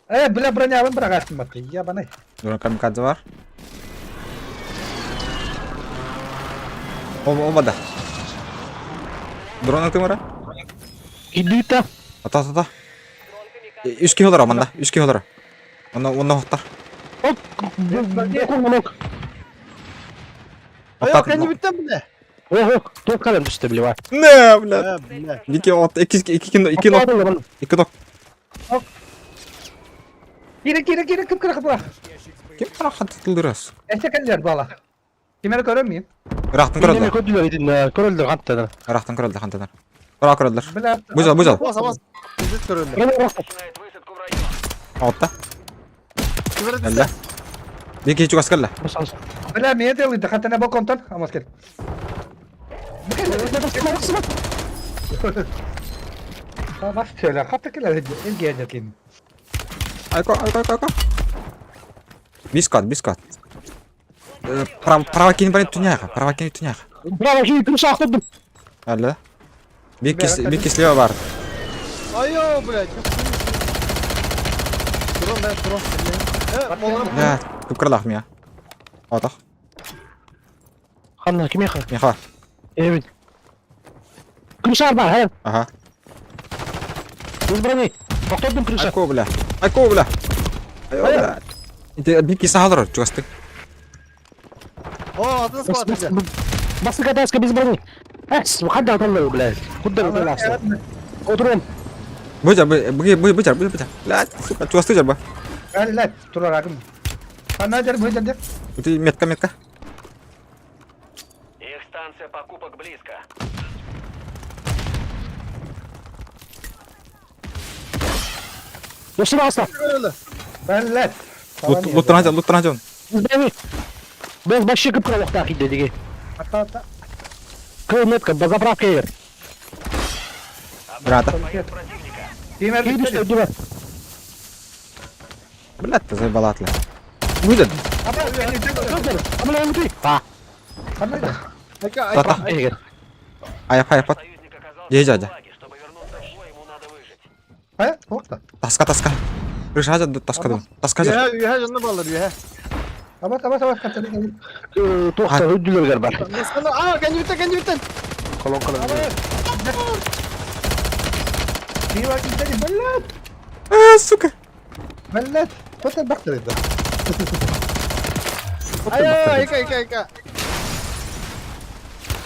Э, бля, бронябын быраҕааччым батты. Ябанай. Дрон камикадзе бар. Оба, оба да. Дрон атымара. Идита. Ата, ата, ата. Үс киһи олоро манна, үс киһи олоро. Онно, онно охтар. Оп. Бокур Аяқ кәне бүттен бля. Ох, топ калам түсті біле Не, бля. Ә, бля. Iki от, iki, iki, iki, iki нок, iki нок. Кире, кире, кире, кып кыра кып Ким карахан тылдырас? Эсте кэллэр бала. Кимери көрөр миин? Ырахтан көрөлдөр. Көдүлөр итин, көрөлдөр қанттан. Ырахтан көрөлдөр хантанар. Ыра көрөлдөр. Бля. Бужал, бужал. Бас, бас. Үзет көрөлдөр. Начинает высадку в район. Отта. Кибер Әллә. Бики чугас кэллэ. Бля, миэ делыйда хатана бо контон амос кел. Бас söyle, хатта келер элге кин. Айко, айко, айко, айко. Бискат, бискат. Права, права кини барин түняха, права кини түняха. Браво, жи, күн сақтырдым. Әллә. Бики, бики слева бар. Айо, блядь. Дрон, бля, дрон. Э, моларым. Бля, күп мия. Отох. Ханна, ким яқа? Миха. Evet. Күн бар, хай. Ага. Без брони. Тоқтадым крыша. Айко, бля. Айко, бля. Айо, бля. Ити бики сахалар чугастык. О, атын склад, бля. Басы катаска без брони. Әс, қанда аталар, блядь. Куддар аталар. Отырым. Бужа, буги, буги, бужа, бужа, бужа. Бля, сука, чугастык жарба. Әллә, турар агым. Ханна жер бу жерде. Ити метка, метка. Их станция покупок близко. Осы баста. Әллә. Луттан жон, луттан жон. Без брони. Без вообще кып кыра хидде деге. Ата ата. Кыл метка, заправка егер. Брата. Противника. Кимер Кей түсті, дюба. Бля, ты заебалатлы. Выйдет. Амала өтей. Па. Ханна жер. Айка, айка. Тата. Егер. Аяп, аяп. Союзник оказался Езжай, в да. гулаге. Чтобы вернуться в бой, ему надо выжить. Ха, тоқта. Таска, таска. Крыша жа, таска ду. Таска жа. Үйе, үйе жанны балдар, үйе. Абат, абат, абат, хатта кел. Тоқта, өділер бар. А, кәне бүттен, кәне бүттен. Колонкалар. Кива китери, блядь. А, сука. Блядь. Тота бактыр эди. Айо, айка, айка, айка.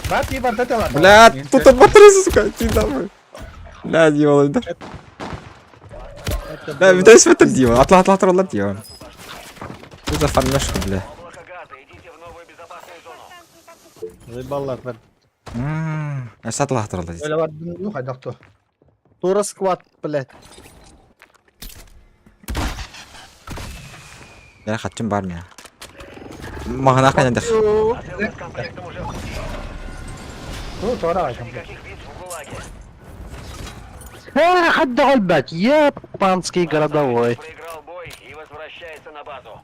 Бат и барда тала. Бля, тут батарейка, сука. Ты давай. Бля, ёлы, да. Бля, видишь, в этом дело. Атла, атла, атла, дело. Ты за фармешку, бля. Облако газа. Идите в новую безопасную зону. Заебалар, бля. Ммм, атла, атла, атла. Öyle var, yok hayda Тура сквад, блядь. Я хочу бар меня. Мағына қайнадық. Посылка с комплектом уже в пути. Ту, тора айкам. Никаких битв в гулаге. А, хадда голбать. Японский городовой. Проиграл бой и возвращается на базу.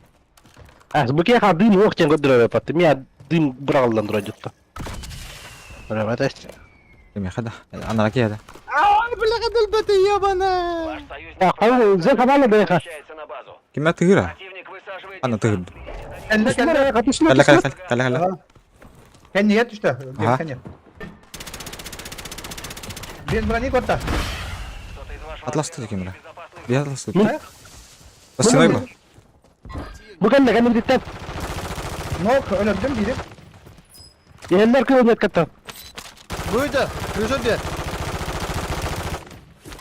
А, буке ха дым охтен көдүрө бапты. Мия дым быралдан тура juttu. Бырабат. Мехада. Анара кияда. Ай, бля, кадыл ебана. Ваш союзник А, қау, зел хабалы беха. возвращается на базу. Кимә тыгыра? Противник высаживает Ана десант. тыгырды. Кәллә, кәллә. Кәллә, кәллә, кәллә, кәллә. Кәнне түштө. Ага. Кәнне. Без брони котта. Кто-то из вашего Атлас отряда ты кем, бля? в безопасной Би атлас. Ну. Бастыной ба? Бу кәллә кәнне диттен. Нок өлөдүм бири. Еллер көйнөт катта. Буйда, крыша бер.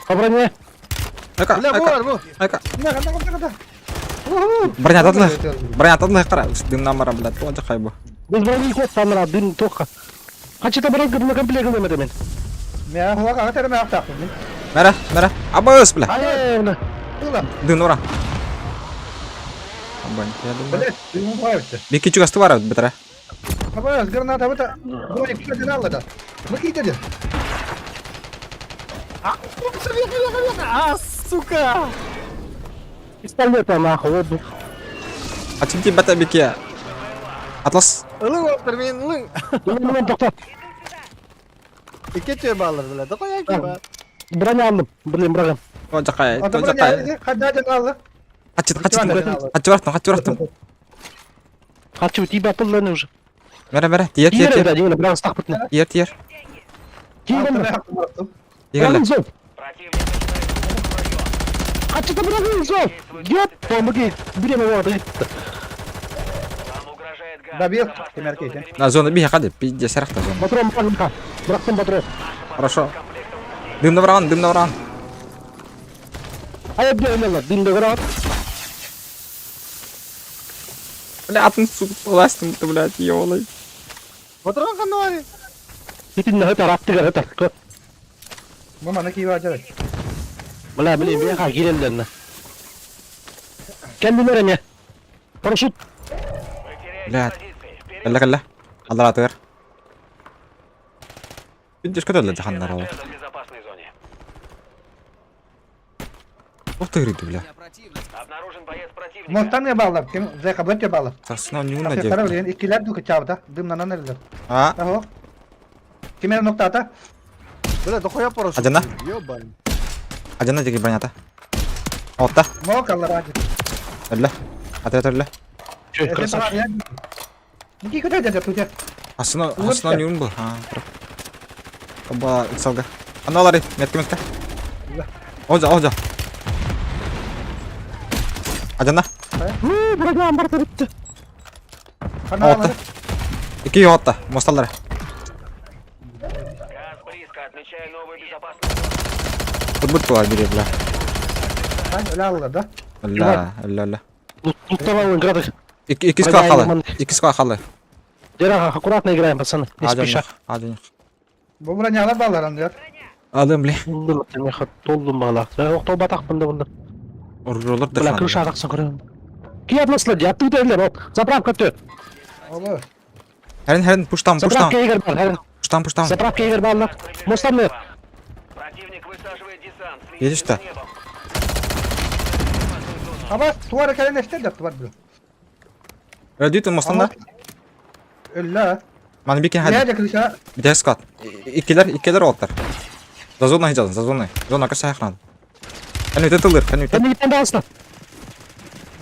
Броня. Айка, Бля, бу айка, бар, бу. айка. Мына канда канда канда. Броня татлы. Броня татлы кара. Дымнан бара, бля. Тонча кайбы. Без брони кот танра дым тоққа. Қанша броня гыбы комплект гыбы мен. Мен хуага агатар мен актак. Мәрә, мәрә. Абыс, бля. Ай, мына. Тула. Дын ура. Абан, я думаю. Блядь, дым коюпты. Бики чугасты бар битре. Абас, граната быта. Броник түшөдөн алды да. Бу кийдеди. А, сука! Пистолета нахуй, вот. Ачым тиийбэтэ бикиэ. Атлас. Ылыҥ уоттар мин ылыҥ. Мен тоқтат. Икки өттүгэр бааллар бля. Да қоя ки бар. Броня алдым. Блин, броня. Тоожакай, Ата тоожакай. Хадда алла. Хачы, хачы, хачы бараттым, хачы бараттым. Хочу тебя тылланы уже. Мэрэ, мэрэ, тиер, тиер, Тиер, тиер. да, броня стақ бітіне. Тиер, тиер. Тиер, Тигерле. зол. Противник начинает штурм район. Хочу броня зол. Ёп, помоги. Время вот. Вам угрожает газ. Добил. Безопасная Кемер зона кейти. перемещения. На зона биһи хады, пиздец, сарахта зона. Патрон, патрон, Бырақтым патрон. Хорошо. Дымна вран, дымна вран. А я бегал, дым догорат. Бля, атын сука, властым, блядь, ёлай. Патрон ханнавари. Итинне өтөр аттыгар өтөр. Бу маны кийип ажар. Бля, блин, бияка кирелдерне. Кэллилер эмиэ. Парашют. Вы теряете Блядь. позиции. Вперед. Кэллэ, кэллэ. Аллар атыгар. Пиздец, көтөллө Член жаханнар олар. отряда в безопасной зоне. Ух ты, гриб, бля. Меня противник. Обнаружен боец противника. Мостан не баллар, ким зайка бөтө баллар. Сасына нюна Кара деп. билен иккилер ду кычабыта, дымнанан эрелер. А, Ахо. Кимер ноктата? Бля, дохуя парашют. Адена? Ёбан. ажана деги бронята. Отта, Мок аллар ажы. өллө. Атыр өллө. Чё, красавчик. Ники көтө жа туча. Асына, асына нюн бу. А, Оба, иксалга. Аналары, метке метке. Ожа, ожа. Ажана. Ну, броня барта битти. Отта. Ики отта, мосталары. Газ близко. Отмечаю новую безопасную зону. Футбол бар бири, бля. Өлө аллар да. Өллө, өллө, өллө. Луттавал градах. Ики ики скла халы. Ики скла халы. Дера, аккуратно играем, пацаны. Не спеша. Ажана. Бу бронялар баллар андыр. Алым, бля. Толдум, толдум бағала. Оқтау батақпын да бұнда. Урулар Бля, крыша ағақсын көрем. Кия атласлар, ятты өтерлер, вот. Заправка өтө. Олы. Хәрин, хәрин, пуштам, пуштам. Заправка егер бар, хәрин. Пуштам, пуштам. Заправка егер баллар. Мостан мер. Противник высаживает десант. Следите Едешь за то? небом. Аба туара келен эштер жапты бар бу. Öldü мостанда. Өллө. Маны бикен хәдин. Не крыша? Bir склад. Икилер, икилер оттар. За зоной идет, за зоной. Зона кашай хран. Они вот это лыр, они вот это. Кәнден гиттен далысына.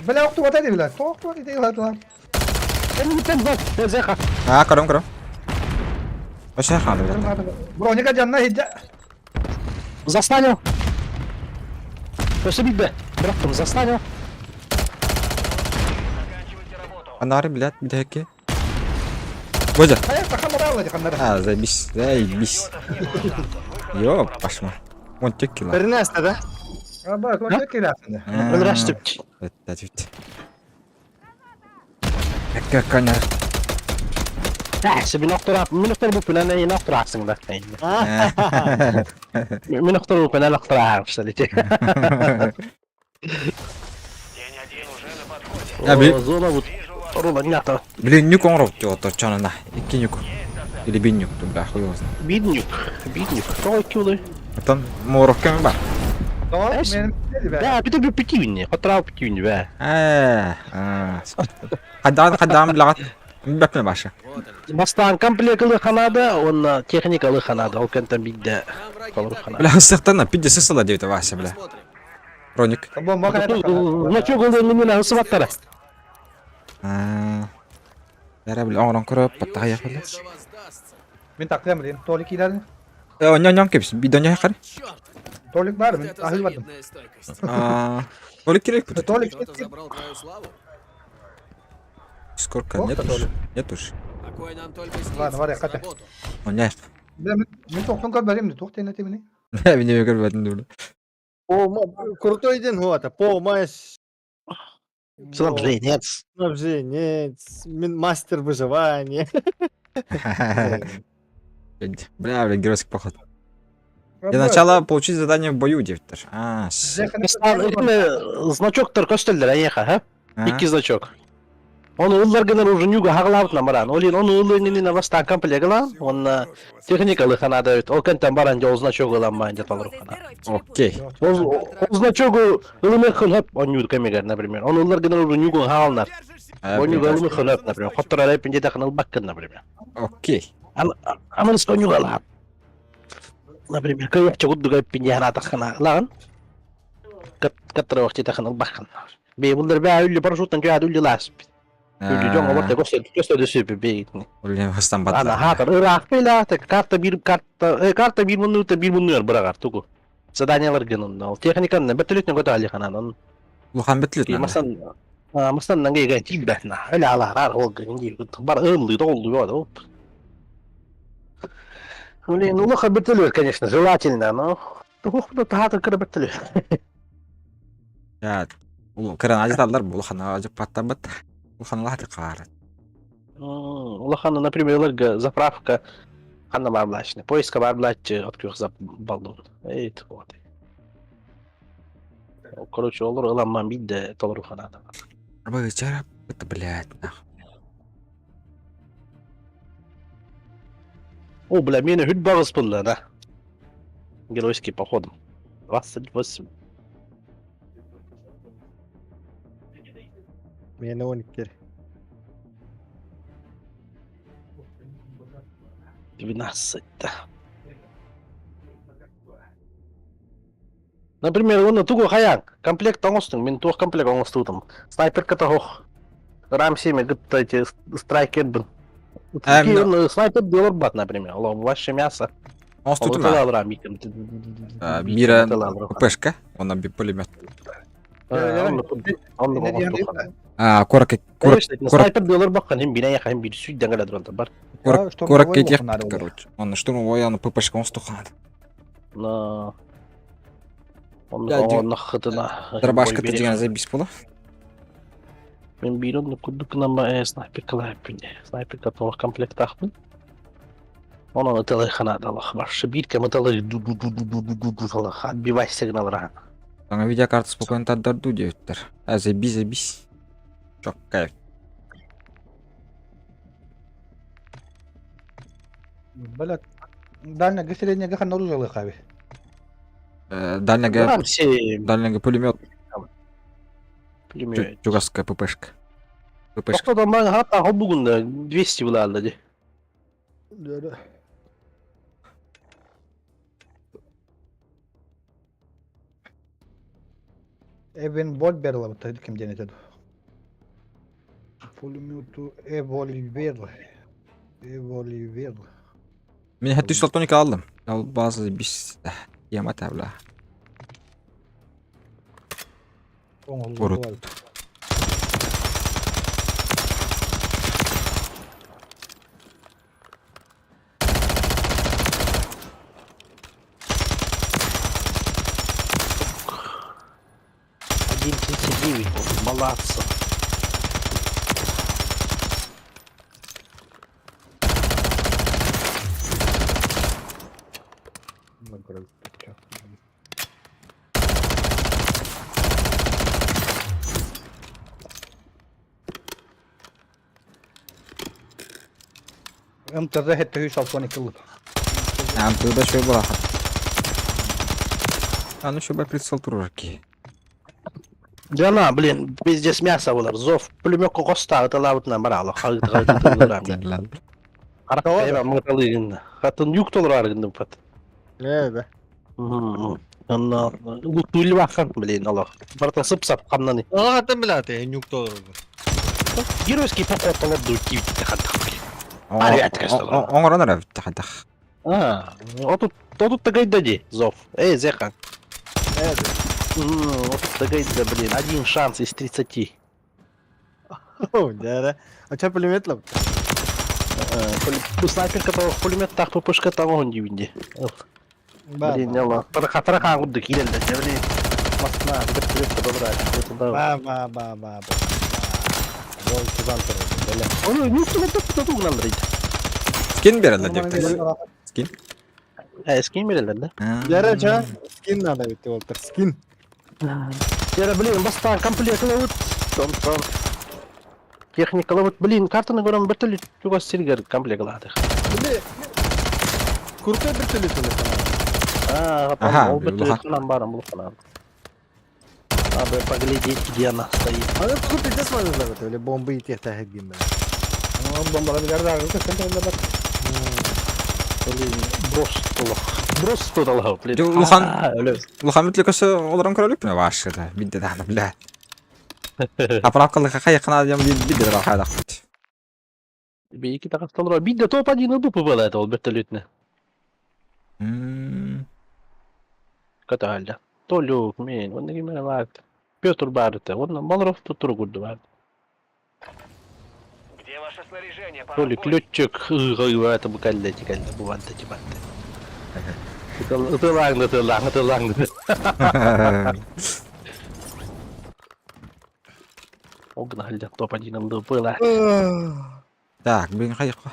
Бля окту бата бля. Токту бата дилар. Кәнден гиттен дал. Зеха. А, кором, кором. Кашай хран, бля. Броника жанна хиджа. Застанил. Өсі битбе. Бірақтым, застанил. Заканчивайте работу. Анары, блядь, бдяки. Божа. Hayır sakal алла жакандар. А, заебись, заебись. Идиотов не было шансов. Вы хорошо Ёп, поработали. пошма. Вон тек кило. Бірін да? Аба, көтө келасың. Өлрәштіп. Это ведь. Как коня. Әксі, мен оқтыра, мен оқтыр бұп, мен әне оқтыра ақсың да. Мен оқтыр бұп, мен оқтыра ақсың. День один уже на подходе. Я би- Зона вот. Вижу вас. Рула, не то. Блин, нюк он рот, то чё на. Ики нюк. Или бин нюк, бля, хуй его знает. Биднюк. Биднюк. Той кюлы. Там морок кем бар. Tamam, benim Да, бит бит битивни. Хотра битивни, бә. Э, а. Хаддан, хаддан, блядь. Бәпме башы. Вот они. Бастан комплектлы ханада, он техникалы ханада, ол кентен бидде. Там враги Колор так ханада. Бля, сыктана, пиздец, сысыла девять Вася, бля. Посмотрим. Роник. Бомба Значок ул мине ысып аттара. А. Яра, бля, оңрон көрөп, паттага Боюсь, бля. это воздастся. Мен тақлям блин. Толик ileride. Э, ньон ньон кепс, бидон я хар. Черт, Толик бар вот mı? это Ahil vardım. завидная стойкость. А. Толик керек будет. Толик Кто-то забрал твою славу? Сколько? Ох, Нет уж. Толик. Нет уж. Какой нам только снится. Ладно, Варя, За катя. работу. Он я. Ben мен тоқтон көр беремді, тоқ тен етеміне. Мен не көрбедим бля. По, крутой день, вот, помощь. Снабженец. Снабженец, мастер выживания. Бля, бля, геройский поход. Для начала получить задание в бою, девять даже. А, Значоктар көстөлдер, аеха, ха? Икки значок. Оны ыллар гынар уже нюга хаҕылаабытынан баран. Ол иһин ону ылыаҥ иннинэ бастаан комплект ылан, уонна техникалы ханаада эбит. Ол кэнтэн баран дьэ ол значогу ылан баан дьэ толору хана. Окей. Ол ол значогу ылымыаххын хөп онньуур кэмигэр, например. Ону ыллар гынар уже нюгун хаалынар. Онньууга ылымыаххын хөп, например. Хотторор эппин диэтэххин ылбаккын, например. Окей. Амырыс онньууга ылаан. Например, кыйахча курдук эппин диэхин атаххына ылаҕын. Каттарабах диэтэххин ылбаккын. Бэйбуллар бээ үллү парашюттан түһээт үллү лааспит. Үллү дьон олор тегос көстөдө сүпү бэйитни. Үллү хастан Ана батла. хаатар ыраах бэйлаата карта биир карта карта биир муннута биир муннугар быраҕар тугу. Заданиялар гынын ол техниканы бөтөлүтүн көтө алиханан он Улахан бөтөлүт масан масан нанга тиибэтна. Эле алаар ол гын дии бар ыллы доллу бо. Блин, ну лоха бөтөлүт, конечно, желательно, но туох да таһаатар кыра бөтөлүт. Я кыран ажыталлар бу улахан ажыппаттарбыт. Улахан улахан хаара. Улахан, например, ыларга заправка ханна бар булааччы. Поиска бар булааччы от күөх зап баллон. Эй, вот. Короче, олор ыламман бидде толору ханаата. Арба это блядь, нах. О, бля, мени хүт багыс булла, да. Геройский походом. 28. Мені 12. 12, да. Например, оны тугу хаян, комплект оңостуң, мен туох комплект оңостуудум. Снайперка тохох. Рам 7 гытта эти страйкер бин. Снайпер делор бат, например. Оло ваше мясо. Оңостуудум Мира ППшка, она би пулемет. А, корак корак Снайпер делор баккан, хим бине хим бир сүйден келе турган бар. Корак кетек, короче. Он штурмовой, он ППшка оңостухан. На Он хытына. Дробашка деген заебись була. Мен бир онну курдук снайперка лайппин. Снайперка толық комплект ахпын. Онон ытылы ханадалах баршы бир кем ытылы ду-ду-ду-ду-ду-ду-ду отбивай сигнал ран. Саңа видеокарта спокойно тардарду диэбиттэр. А заебись, заебись. Чок, кайф. Бля, дальняга средняга ханна оружие хаби. Дальняга дальняга пулемет. Пулемет. Чугаска ППшка. ППшка. Тоқтодан маған хатта хобугунда 200 булалды ди. Эвен бол берла вот ким ден этеди. Пулемету эволивер. Эволивер. Мен хәтта 392 алдым. Ал базы заебись. Яма табла. Урут. Один 39, молодцы. МТЗ хетте хүйс алтон икилып. А, туда шөй була. А ну шөй прицел турарки. Жана, блин, пиздец мясо булар. Зов пулемет коста ыталабытынан баралы. Хатын юк толор аргынды пат. Не, Анна лутули бахан, блин, Аллах. Барта сып-сап камнаны. Аллах билати, нюк толор. Геройский поход толорду кивти хаттах. Оңоронор хаттах. А, отут отут тагайда ди, зов. Эй, зеха. Отут тагайда, блин, один шанс из 30. Да, А че пулемет лап? Снайперка того пулемет так ППшка того он дивинди. Блин, яла. Тараха гудды кирелде, блин. Масна, бит добра. Ба ба ба ба. Бол кызан турду, бля. Оны нюкты топ тугналдыр. Скин берелер деп. Скин. Скин берелер да. Яра ча, скин надо бит болтыр, скин. Яра, блин, баста комплект лут. Том том. Техникалабыт, блин, картаны көрөн бөртөлүт чугас сиргер комплеглаатых. Били куртай бөртөлүт А, Ага, ол бөртөлүт ханан баран булуханан. Надо поглядеть, где она стоит. Аны тугу пиздец манызлар били бомба итиэхтээхит диэн били. Бомбала билэр да көстөн тураллар. Блин, брос толох. Брос толох, блин. Дьэ, улахан- А, өлө. Улахан бүтлі көсө олорон көрөлүк башка да. Бидде да бля. Заправкалыха хайыкына дем бидде да хайдак. Бейки тахасталар. Бидде топ-1 иду ПВЛ это ол вертолетне. Мм. Каталля. Толюк, мен, онна ким бар. Петр бар это. Онна Малров тут курду бар. Где ваше снаряжение? Пора в Толик бой. летчик, это букалля тикалля буванта тибанта. Ытылаң, ытылаң, ытылаң. Огнали топ-1 ЛДП. Так, блин, хайыкка.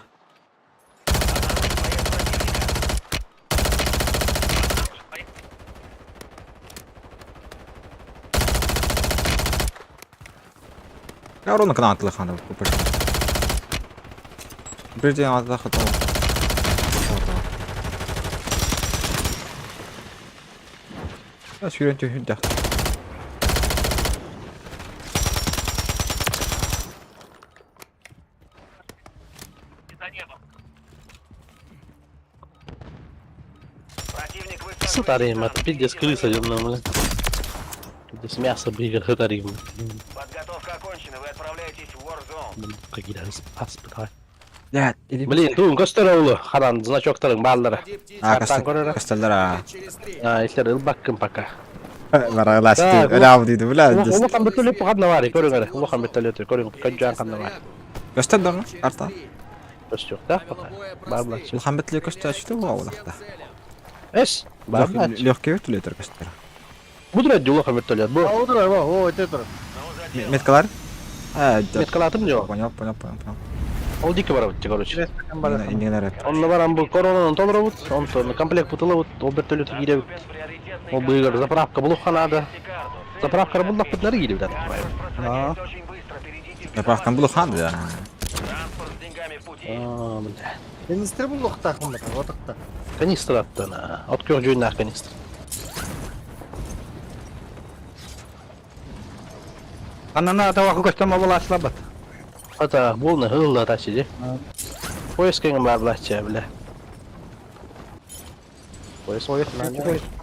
Я ровно канал атлыхана купиш. Прежде надо хотел. Сүүрэн түһүндэх. Противник высаживает Сатарим, десант. это пиздец Идите крыса, за ним. ёбаная, бля. Пиздец мясо бігер хатарим. Подготовка окончена. Вы отправляетесь в Warzone. Блин, какие аспыта. Блядь, или... Блин, туун көстөр олу. Харан значоктарың баалары. Ходи, птичка. А, Картан көрөрө. костеллера. Через три. А, илер ылбаккын пока. Бараласты. Так, Ляв диди, бля. Улахан бөтөлөп кадна бар, көрүңөр. Улахан бөтөлөтө, көрүң, Берите көджан кадна бар. снарягу. Көстел дорну, Через карта. три. Көстөк да Правила пока. боя Бар просты. Улахан бөтөлө көстө ачты Стреляйте по улахта. всем целям. Эс, бар. Легкий вертолет көстөр. Будура улахан вертолет. Бу А отырар, о, о, ете турар. Ну, за дело. Меткалар? А, да. меткалатым жок. Понял, понял, понял, понял. Ол дики бар бит, короче. Инегенер. Онно баран бу коронанын толоробут, онтон комплект бутылабыт, ол вертолет кииребит. Доступен приоритетный Ол быгар заправка булуханада. контракт. Карту. Цель Заправка нужно булдак отметить. бит кииребит. Транспорт просрочается очень быстро. Перейдите в Заправкан безопасную булухан да. зону. Транспорт с деньгами в пути. А, бля. Канистр булуктаахын бата, отыкта. Канистр аттан. От көр жүйнах канистр. Анана тавакы көстөн мобул аслабат. Ата булны хылла тачы же. Поезд кеңин бар блача, бля. Поезд Поезд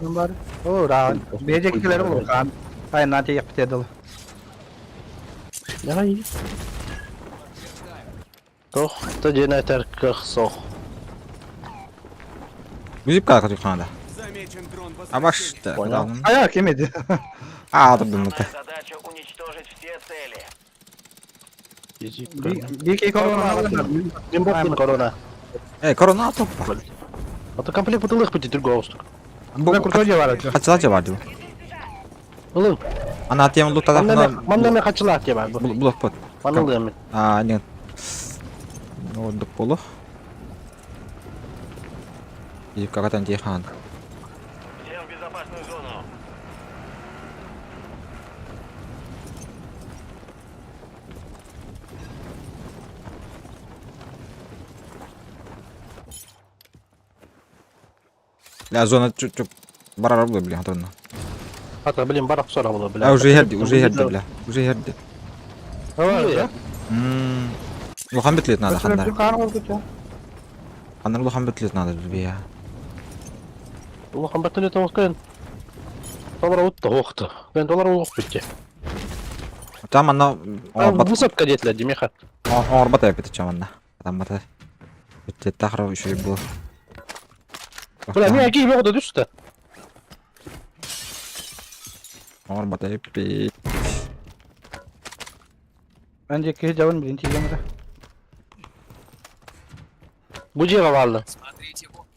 бар. О, да. Бежекилер болуп кан. Айна тиеп битедил. Давай. Тох, та женатар кых сох. Müzik kadar katıyor Замечен дрон Абаш. Понял. Ая кемеди. А, дым Основная задача уничтожить все цели. Бики корона. Мен боптун корона. Э, корона топпа. Ата комплект бутылых бити түргө оостук. Бу куртой бар. Качыла жабар дип. Ылың. Ана тем лутада Манна мен качылаат деп бар. Булок бот. Манылы мен. А, нет. Ордук болу. Дип какатан дихан. Всем в безопасную зону. Ля зона чуп барар бу бля, антон. Ата блин барак сора боло бля. А уже ерди, уже ерди бля. Уже ерди. Да. Мм. Улахан бетлет надо хандар. Кан болду. Хандар улахан бетлет надо бия. Улахан бөтөлөт ооккен. Доллар утты оохту. Мен доллар оох битти. Там ана орбат Высадка детилер демеха. орбат эпит чаманна. Там бата. Битте тахра еще бу. Бля, мен әкей боғда түсті. Орбат эпит. Мен жеке жабын билин тиген да. Бу жеге барды. Смотрите, вот.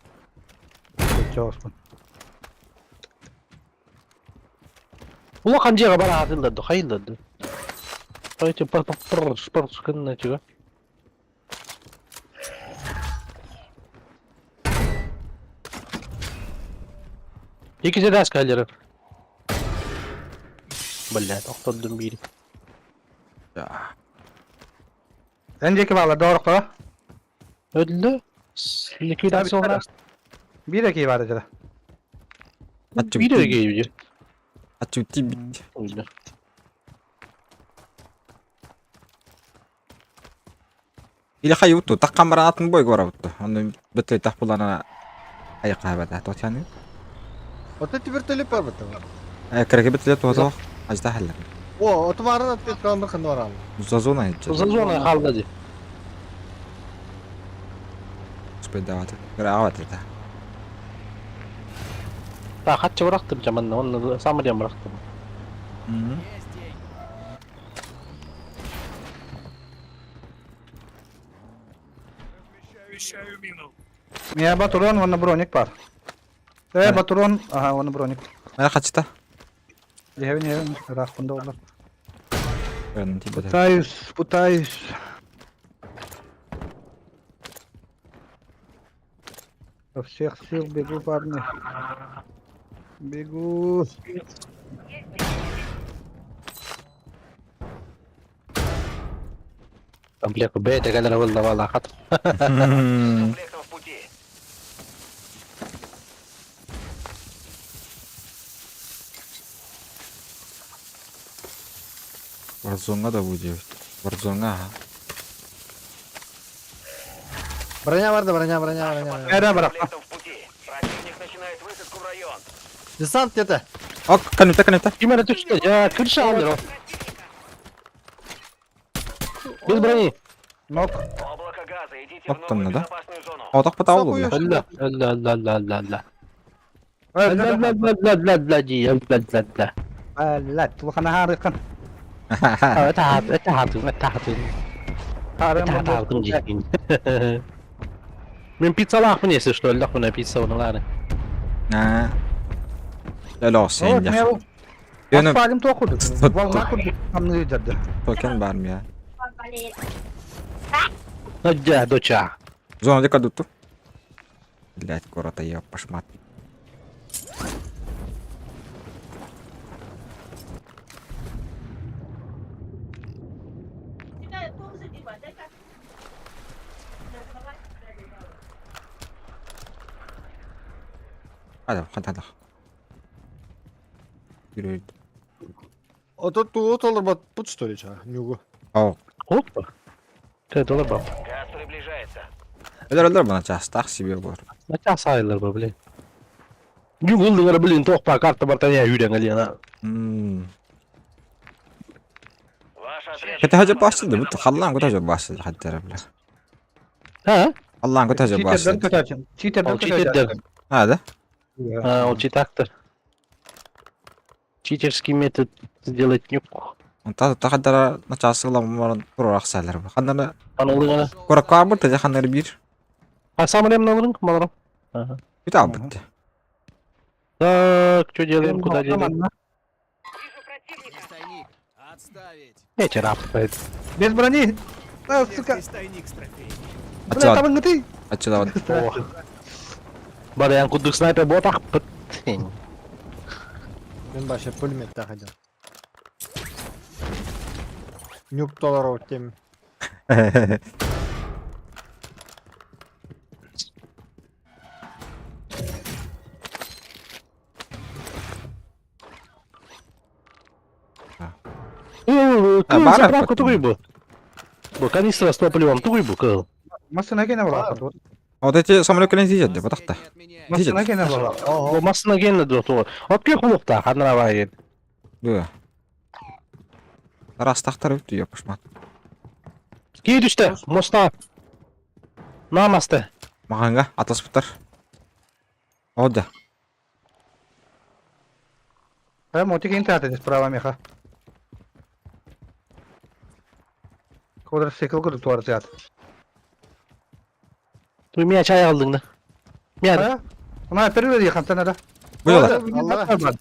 Жабыспын. Улахан жеге бара атылды, хайылды. Давайте пар пар пар пар күнне чыга. Екі же дас калеры. Бля, тоқтадым бири. Да. Эн диэки баалар доҕорохторо. Өллө. Ликвидация Биир экии баар этэ. Биир эрэ Аччык бит. Өллө. Или хайы утту, таккан баран атын бой горабытту. Онно бөттөй тах булана айыкка бата. Тотяны. Ото вертолет бар бата. Кыраки бөттөлө туһатох. Ажда халлар. О, ото барын ат кетканды ханды баран. За зона ичче. За зона халда ди. Успейдаваты. Кыра это. Та хатчы бырахтым жаманна, оны самырьям бырахтым. Есть деньги. Мия батурон, онно броник бар. Э, батурон, ага, онно броник. Мына качта. Ехевин, ехевин, рахпында олар. Типа. Пытаюсь, пытаюсь. Со всех сил бегу, парни. Бегу. Комплект Б, тегелер вылда вала хат. Комплектом в пути. Варзонга да будет. Варзонга. Броня бар да, броня, броня, броня. Эре бара. Комплектом в пути. Противник начинает высадку в район. Десант где-то. О, канюта, канюта. Кимера түштү, я кырша алыр. Без брони. Нок. Облако газа, идите в Оттон, новую да? безопасную зону. О, так потаулу, бля. Өллө, өллө, өллө, өллө, өллө, өллө. Өллө, өллө, өллө, өллө, өллө, ди, өллө, өллө, өллө. Блядь, тулхана харыкан. Это хат, это хат, это хат. Это хат алдым дейін. Мен пиццалаақпын, если что, өллөк мына пицца онылары. А. Ло, сен я. Йөні Спалим то куды. Волна куды. Там не видят. токен бар я. Дя, доча. Зона дека дутту. Блять, корота я пошмат. Hadi hadi hadi. Yürü. Ото туут олор бат пут что ли ча? Нюгу. Ау. Опа. Ты доллар бап. Газ приближается. Өлөр өлөр бана частах себе бар. Нача сайылар ба, блин. Югулдыңар, блин, тоқпа карта бартания үйрен әлена. Ваш отряд... Кete hacı başladı bu. Халлан көтө hacı başladı hatta бля. Ha? Аллан көтө hacı Читерден başladı. көтәчен. Читерден Ол читерден. Hadi. А, ол читактыр. Читерский метод сделать нюк. Онта тахадара начасыла маран турак салар. Ханнара Аналыгына. коракка бу теже ханнар бир. А сам ремналырың, маларым. Ага. Бит ал битти. Так, что делаем, куда делаем? Есть тайник. Отставить. Эти рапает. Без брони. А, сука. Есть тайник с трофеями. Бля, там ты. Отсюда вот. Барян кудук снайпер ботах. Мен баша пулемет тахадым. Нюк доллар тем. Кыл, бара заправка баттым. тугуй бу. Бу канистра с топливом тугуй бу, кыл. Масына кене була. Вот эти самолет келен тиже батакта. Последний отменяем. Масына кене була. Бу масына кенне ду ту. Отке кулукта, ханра баген. Ду. Растактар өттү япышмат. Кей түштү, моста. Намасты. Мағанга атаспыттар. Ода. Э, мотик интаты справа меха. Квадроцикл курдук туары сыят. Туй мия чай алдың да. Мия. А? Мына первый хантан да. Бу yola. Allah.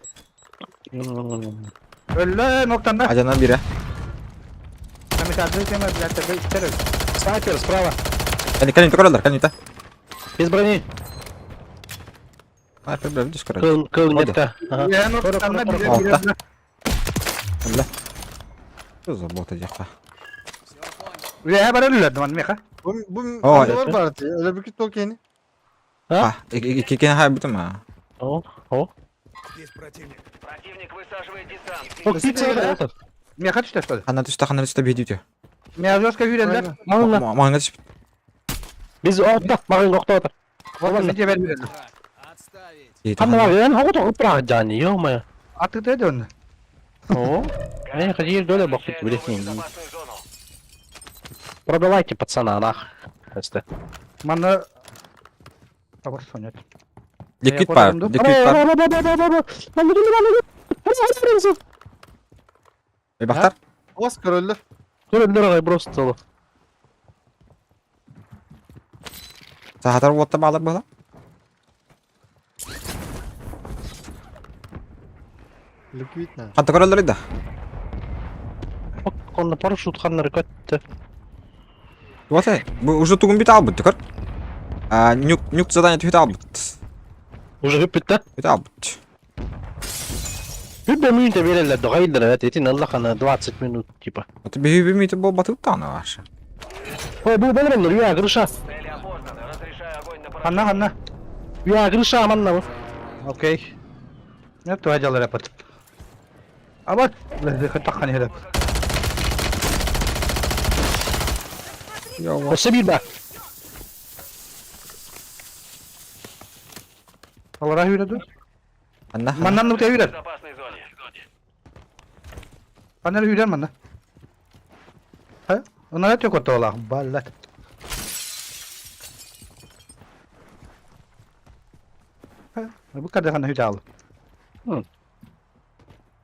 Өллө ноктан да. Ажанан бире. Камикадзе тема блядь, тебе истерик. Снайпер справа. Кани кани көрөлөр, кани та. Без брони. Ай, бер бер көрөл. Кыл, кыл Ода. нетте. Ага. Я ноктан да бире Алта. бире. Алла. Что за боты жакка? Все понял. Үөһэ барар үлэлэрдим аны миэхэ. Бу бу Ой. аннылар баар дии. Өлөрбүккүт туох киһини? А, иккини хайбытым а. О, о. Противник высаживает десант. О, птица это. Миэхэ түстэ что ли? Ханна түстэ, ханна түстэ биһиги үтүө. Миэхэ жестко үүрэллэр. Маңна. Маңга түспүт. Biz отта, маңга охтоотор. Вот мен жебер үүрэллэр. Отставить. Ханна бар, эн хогото ыпраах жаани, ё-моё. Атыты да онно. О, эй, ходи доля бохтут, Включая новую блин. безопасную зону. Продавайте пацана, нах. Эсте. Манна Табар сонет. Ликвид бар, ликвид бар. Бахтар. Ос көрөллөр. Көрөллөр просто. Сахатар уотта баалар буола. Ликвид на. Ханта көрөллөр да. Онно парашют ханнары көттө. Вот бу уже тугун бит албыт көр. А нюк нюк задание түһүт албыт. Уже бүттэ. Бит албыт. Бүбэ мүнтэ береллер догайлар эт этин аллахана 20 минут типа. Вот биһи бимити бу батыттан ваша. Ой, бу болорлор, я крыша. Цели опознаны. Разрешаю огонь на поражение. Ханна ханна. Я крыша манна бу. Окей. Не туа жалар апат. Абат, таххан хереп. Йо. Өссө бир ба. Алара үүрәді. Анна. Маннан нута В үүрәр. безопасной зоне. Аннар үүрәр манна. Ха? Онара төк отолах баллат. Ха? Бу кадр ханна хүтал.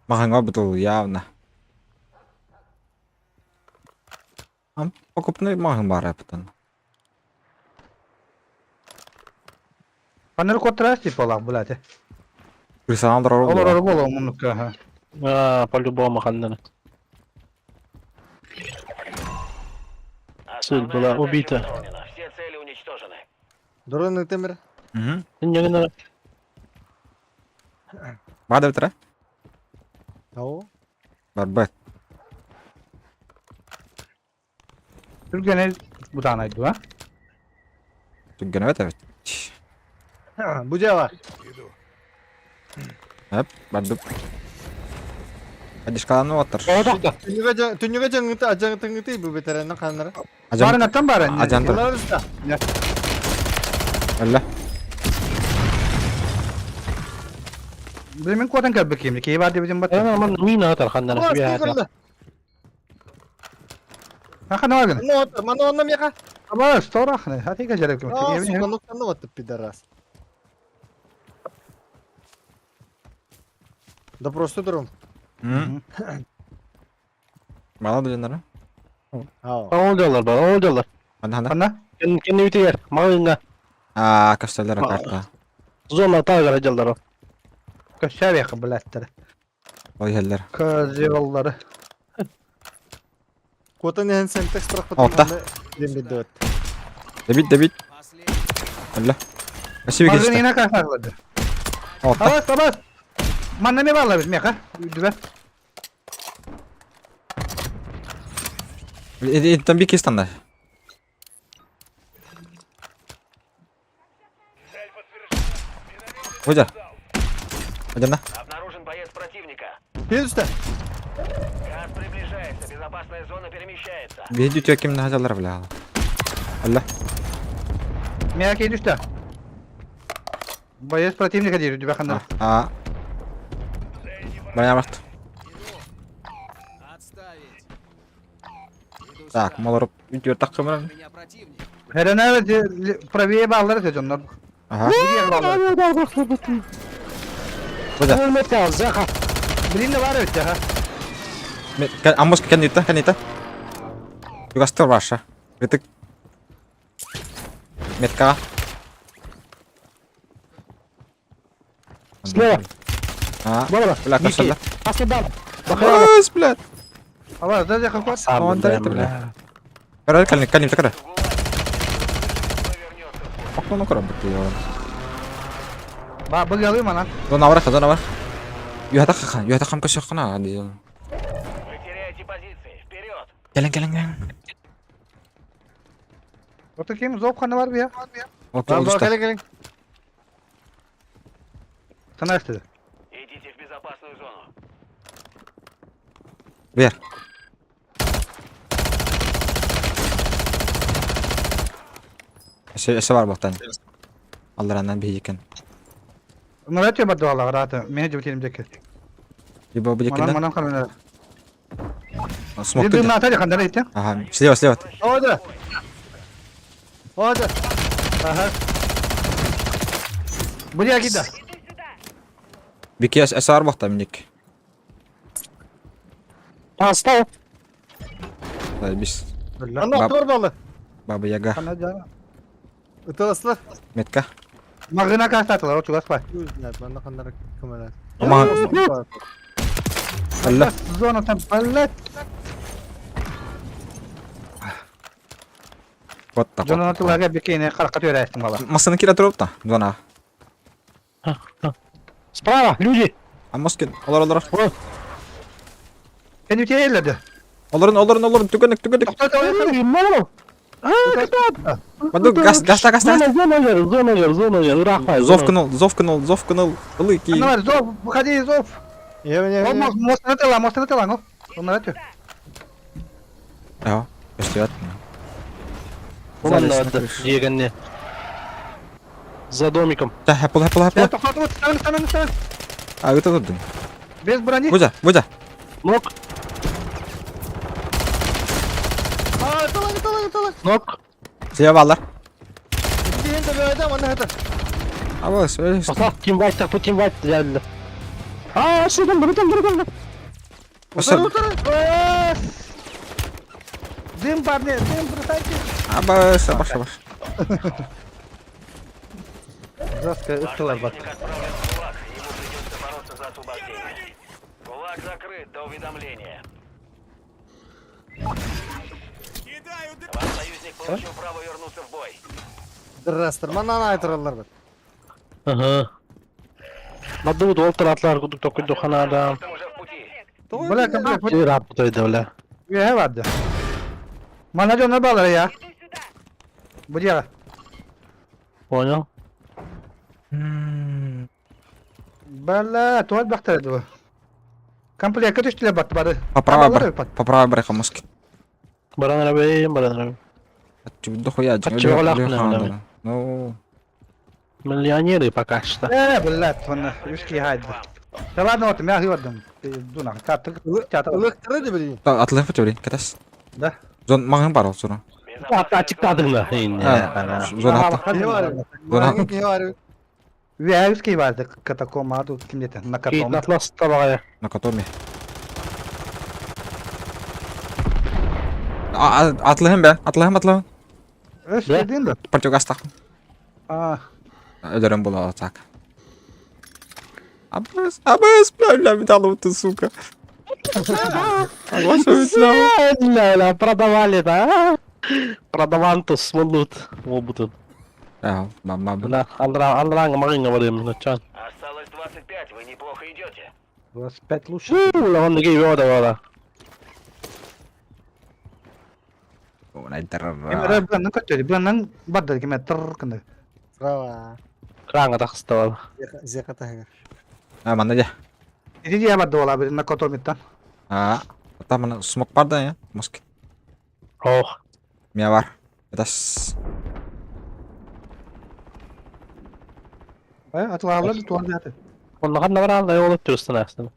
Маханга бутыл явно. Ам покупной махан бар аптан. Аннар котрас тип олах булат. Крысандар Олар ору. боло мунукка ха. А, по-любому ханнары. Цель Основная была задача убита. выполнена. Все цели уничтожены. Дрон темир. Мгм. Иннегенер Бада битра. Ау. Бар бет. Түргене бутан айтты, а? Түггәнә бит бит. Бу жаба. Хеп, бардып. Адишкаланы оттыр. Одохто. Түнүгө жа түнүгө жаңыты ажаңытыңыты бу бетеренен каннара. Ажан. Барын аттан барын. Ажан тур. Булар да. Әллә. Билмен котан кәбі кемді. Кей бар деп бат. Ана ман мина атар ханнары. Ос Я. көрөллөр. Аха не бар Ну от, мана онна меха. Аба, сторахны. Хатыга жарып кем. А, сука, ну канны вот пидорас. Да просто дрон. Мм. Бала дөннәре. Ау. Ол делар бар, ол делар. Анда анда. Ханна? Кен кен үтер, маңга. А, кашталар карта. Зона тагара делар. Көшәр якын биләттер. Ой хәлләр. Козеллары. Котан эн сентекс Отта. Дембедет. Дебит, дебит. Последний. Әллә. Спасибо Мазын кеште. ина кахарлады. Отта. Абас, абас. Манна ме балла biz меха. Үдүбә. Эттен бик кестанда. Hoca. Hocam Обнаружен боец противника. Пиздец. Газ приближается. Безопасная зона перемещается. Bir dütüyor kimde hacalar bile hala. Allah. Меха кей düştü. Боец противника дейdi үдүбә ханна. Aa. Ben yaptım. Иду. Отставить. Иду Так, сюда. malırıp video takımı. У меня противник. Herene правее баллары sezonlar. Aha. Hoca. Ölmekte zaha. Bilin de var evet ya. Amos kan itu kan itu. Juga store Russia. Kritik. Metka. Слева. А, Бара. бля, кашалла. Асыдан. Ой, блядь. Абас, да якын кот. Он да это, бля. Кара, калин, калин, кара. Окно кара бит я. Ба, бу galıyım ana. Зона бар, зона бар. Юхата хан, юхата хам кашахна. Вы теряете позиции. Вперед! Келин, келин, келин. Ото ким зов ханна бар бия? Ол уста. Кэлин кэлин. Sana istedi. Идите в безопасную зону. Бер. Өссө өссө бар буолтан. Алларанан биһиги Нұрат өбәт дуалар рата. Мені жібітелім телим деки. Либо Манан будет манан ханна. Смок Дым на тали хандар итте. Ага, слева, слева. Ода. Ода. Ага. Буря гида. Иду сюда. Бики өссө бар буолтан миник. Астал. Бис Ана тор балы. Баба Яга. Ханна жана. Ытыласлар. Метка. Магына кастатылар, очугас бай. Нет, манна ханнар көмөлөр. Ама Алла. Зона там балет. Вот так. Зона тулага бикене каракка төөрәстин бала. Масыны кире туруп та. Зона. Справа, люди. А москин. Олар олар. Сен үтеледи. Оларын оларын оларын түгөнүк түгөнүк. Баду газ газта газта. Зона, зона вер, зона вер, зона вер. Урахай. Зов кыныл, зов кыныл, зов кыныл. Ылыки. Аналар зов, выходи зов. Е, Ол мост на тела, мост на тела, ну. Он на Ja, өстөт. Улан дегенне. За домиком. Да, хэпл хэпл хэпл. Токтотуп, станы, станы, станы. А, это тут. Без брони. Бузя, бузя. Нок, А, талак, талак, талак. нок. Слева алар. Дигән дә бәйдә, манна хәтер. Абыс, өс. Тоқтат, ким вайт, тақ, ким вайт. Geldi. Aa, şuradan, buradan, buradan. Өсө. Дым, парни, дым, бросайте. Абыс, абаш, абаш. Жестко ыттылар бат. Союзник отправлен в ГУЛАГ. Ему придется бороться за освобождение. ГУЛАГ закрыт до уведомления. Ваш союзник получил право вернуться в бой. Дыррастыр, манна айтыралар бит. Ага. Надо долтыр атлар кудук токуйду ханада. Там уже в пути. Бля, комплект. Рап тойды, бля. Е, барды. Мана жона балар я. Иду сюда. Будя. Понял. Бала, туат бактырды бу. Комплектке түштүлөр бат бары. Поправа бар. Поправа бар хамоски. Баран рабейм, баран рабейм. Чубду хуя, Чего лахна, Ну, Миллионеры пока что. Э, блядь, вон, юшки хайды. Да ладно, вот, я говорю, дуна, каттык, театр. Ылыктыры дип билин. атлы футюри, катас. Да. Зон маңын бар ол зона. Hatta açıkladın da. Зона хатта. Не бар. Зона. Не бар. Вя юшки барды, катакома, тут кимдете, на катом. Атлас табагая. На котоме. Атлыһым бен, атлыһым, атлыһым. Өс дедин да. Противогаз тақ. А, Өдөрөн була так. Абыс, абыс, бля, бля, металл ты, сука. Бля, бля, продавали, да? Продавантус, молут. Обутун. Э, мама. Бля, андра, андранга магынга барым, чан. Осталось 25, вы неплохо идете. 25 лучше. Бля, он деге yoda valla. Кемер бланнан көтөрү, бланнан барды кеме тыр кынды. Браво. Кранга тахсты valla. Зеката хәгәр. А, манда я. Иди я барды ола бир на котомиттан. А, там мана смок бар да я. Моски. Ох. Мия бар. Катас. Э, атлалар туар заты. Онна бар алда yol ötürüsün aslında.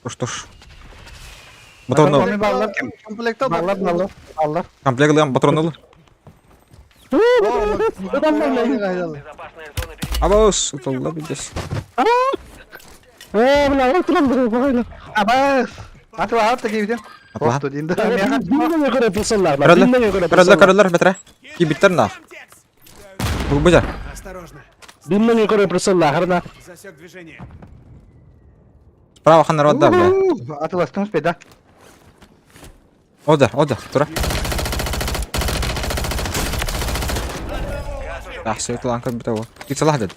Туш, туш. Батронны. Баллар кем? Комплекта Баллар, баллар, баллар. Комплект лыгам, батронны. Безопасная зона перемещения. Абыс, утолла бидес. Э, бля, oturan buraya bagayla. Абас. Атлалар та кибитен. Атла. Отто динде. Bilmem göre pulsallar. Каралар, Bilmem göre каралар, pulsallar. каралар, бетре. Кибиттер на. Бу бужа. Осторожно. Bilmem göre pulsallar. Харна. Засек движение. Справа ханар отда, бля. Атластын успей, да? Ода, ода, тура. Ахсы тулан көр битә ул. Тик салах дед.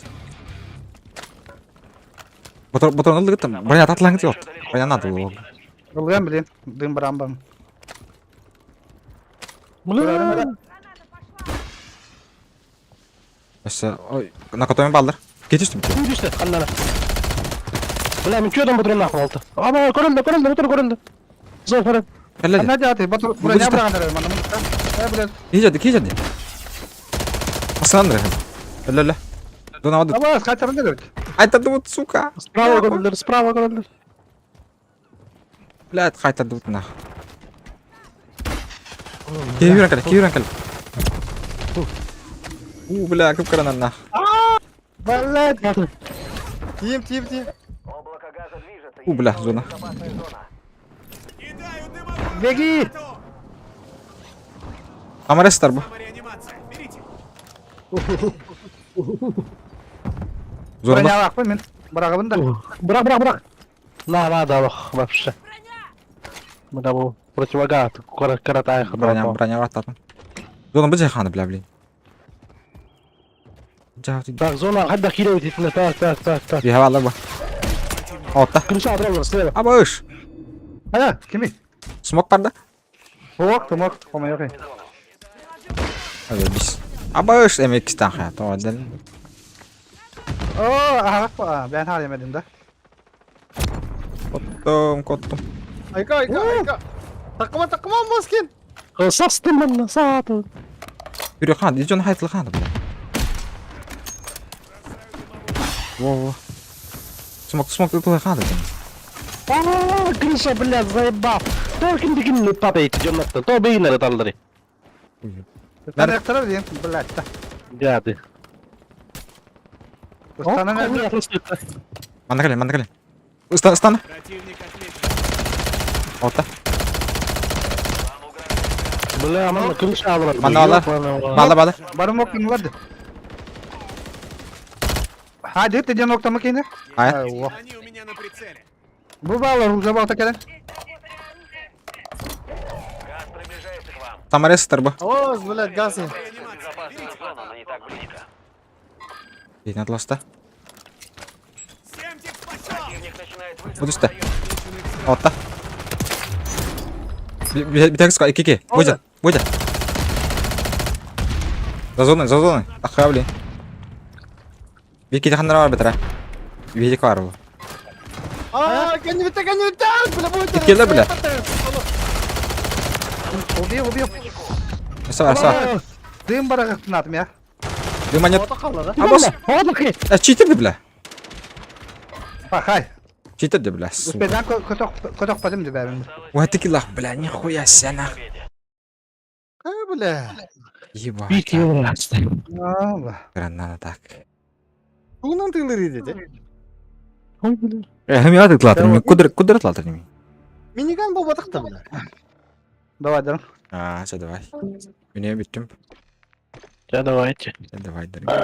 Батыр батыр алды гыттым. Броня татлан гыт. Броня надо было. Ылган билен, дым барамбан. Бля! Өссө ой накотомен бааллар. Кетүстүм. Күүрүстэ ханнана. Бля, мен чөдөн батырын нахуй алты. Ама көрүлдү, көрүлдү, батыр көрүлдү. Зор көрүл. Кэллэ. Ханна дьааты, батыр броня быраҕан манна. Э, блядь. Киһи киһи дьадды. Асынан дыр. Өлө өлө. Дона оду. Абас, кайтаран да көрдү. Айтардыбыт, сука. Справа көрүлдү, справа көрүлдү. Блядь, кайтардыбыт нах. Киһи үүрэн кэлэ, киһи үүрэн кэлэ. У, бля, кып-кыранан нах. Блядь. Тиим, тиим, тиим. Облако газа движется. У, бля, Есть зона. безопасная зона. Беги! Амарестар бу. Зона. Броня алааппын мин. Быраҕабын да. Бырах, бырах, бырах. На, на, да, ох, вообще. Мына бу противогаз каратайх. Броня, броня баттатым. Зона бу жайханы, бля, блин. Так, зона хадда кире өтетіне, так, так, так, так. Биһэ бааллар бу. Отта. Крыша атыралар, слева. Абыш. Хайа, кими? Смок бар да? Суох, тумок, хомойох. Hadi biz. Абыш MX-тан хая. Тоҕо Оо, аһаҕас бээн хаал yemedim да. Коттум, коттум. Айка, айка, айка. Такыма, такыма, Москин. Састым манна, саатын. Yürü хан, дижон хайтыл хан бля. Во, во. Смок, смок тыл хан да. Аа, крыша, блядь, заебал. Только дигин падает, жоннаттан. То бейнер талдыры. Ben yaktırır diyeyim. Блядь. да. Гады. Устанан өлдү. Манна кэлин, манна кэлин. Ыстан, ыстан. Отта. Бля, манна крыша алар. Манна алар. Баала, баала. Барым октым vardı. Hadi dediğin nokta mı kendi? Hayır. Allah. Bu bağlar uza balta kelen. Газ приближается к вам. Самарестар бу. О, блядь, газ. Безопасная зона, но не так близко. Дейін атласта. Противник начинает Бу высадку в түсті. район. Отта. Bir dakika, iki iki. Бойдя, бойдя. За зоной, за зоной. Ахра, блин. Бики ханнара бар бітірі. Видик бар бұл. Аа, кэннибитэ, кэннибитэ, бля, будет. Кэллэ, бля. Убил, убил. Өсі бар, өсі бар. Дым барағықтын атым я. Дыма нет. Ота қалды, да? А босс. Отдыхи. Э, читерді, бля. Пахай. Читерді, бля. сука. Успедан көтөк падым деп бәрін. Ой, ты килах, бля, нихуя себе, нах. Э, бля. Ебать. Бир кило Allah. Граната так. Тугунан тыылыр иди, Ой, бля. Э, хм я тыклатыр, мен кудыр, кудыр атлатыр неме. Миниган болбадык да, бля. Давай, дарым. А, все, давай. Мен біттім. Да, давайте. Давай, дорогие.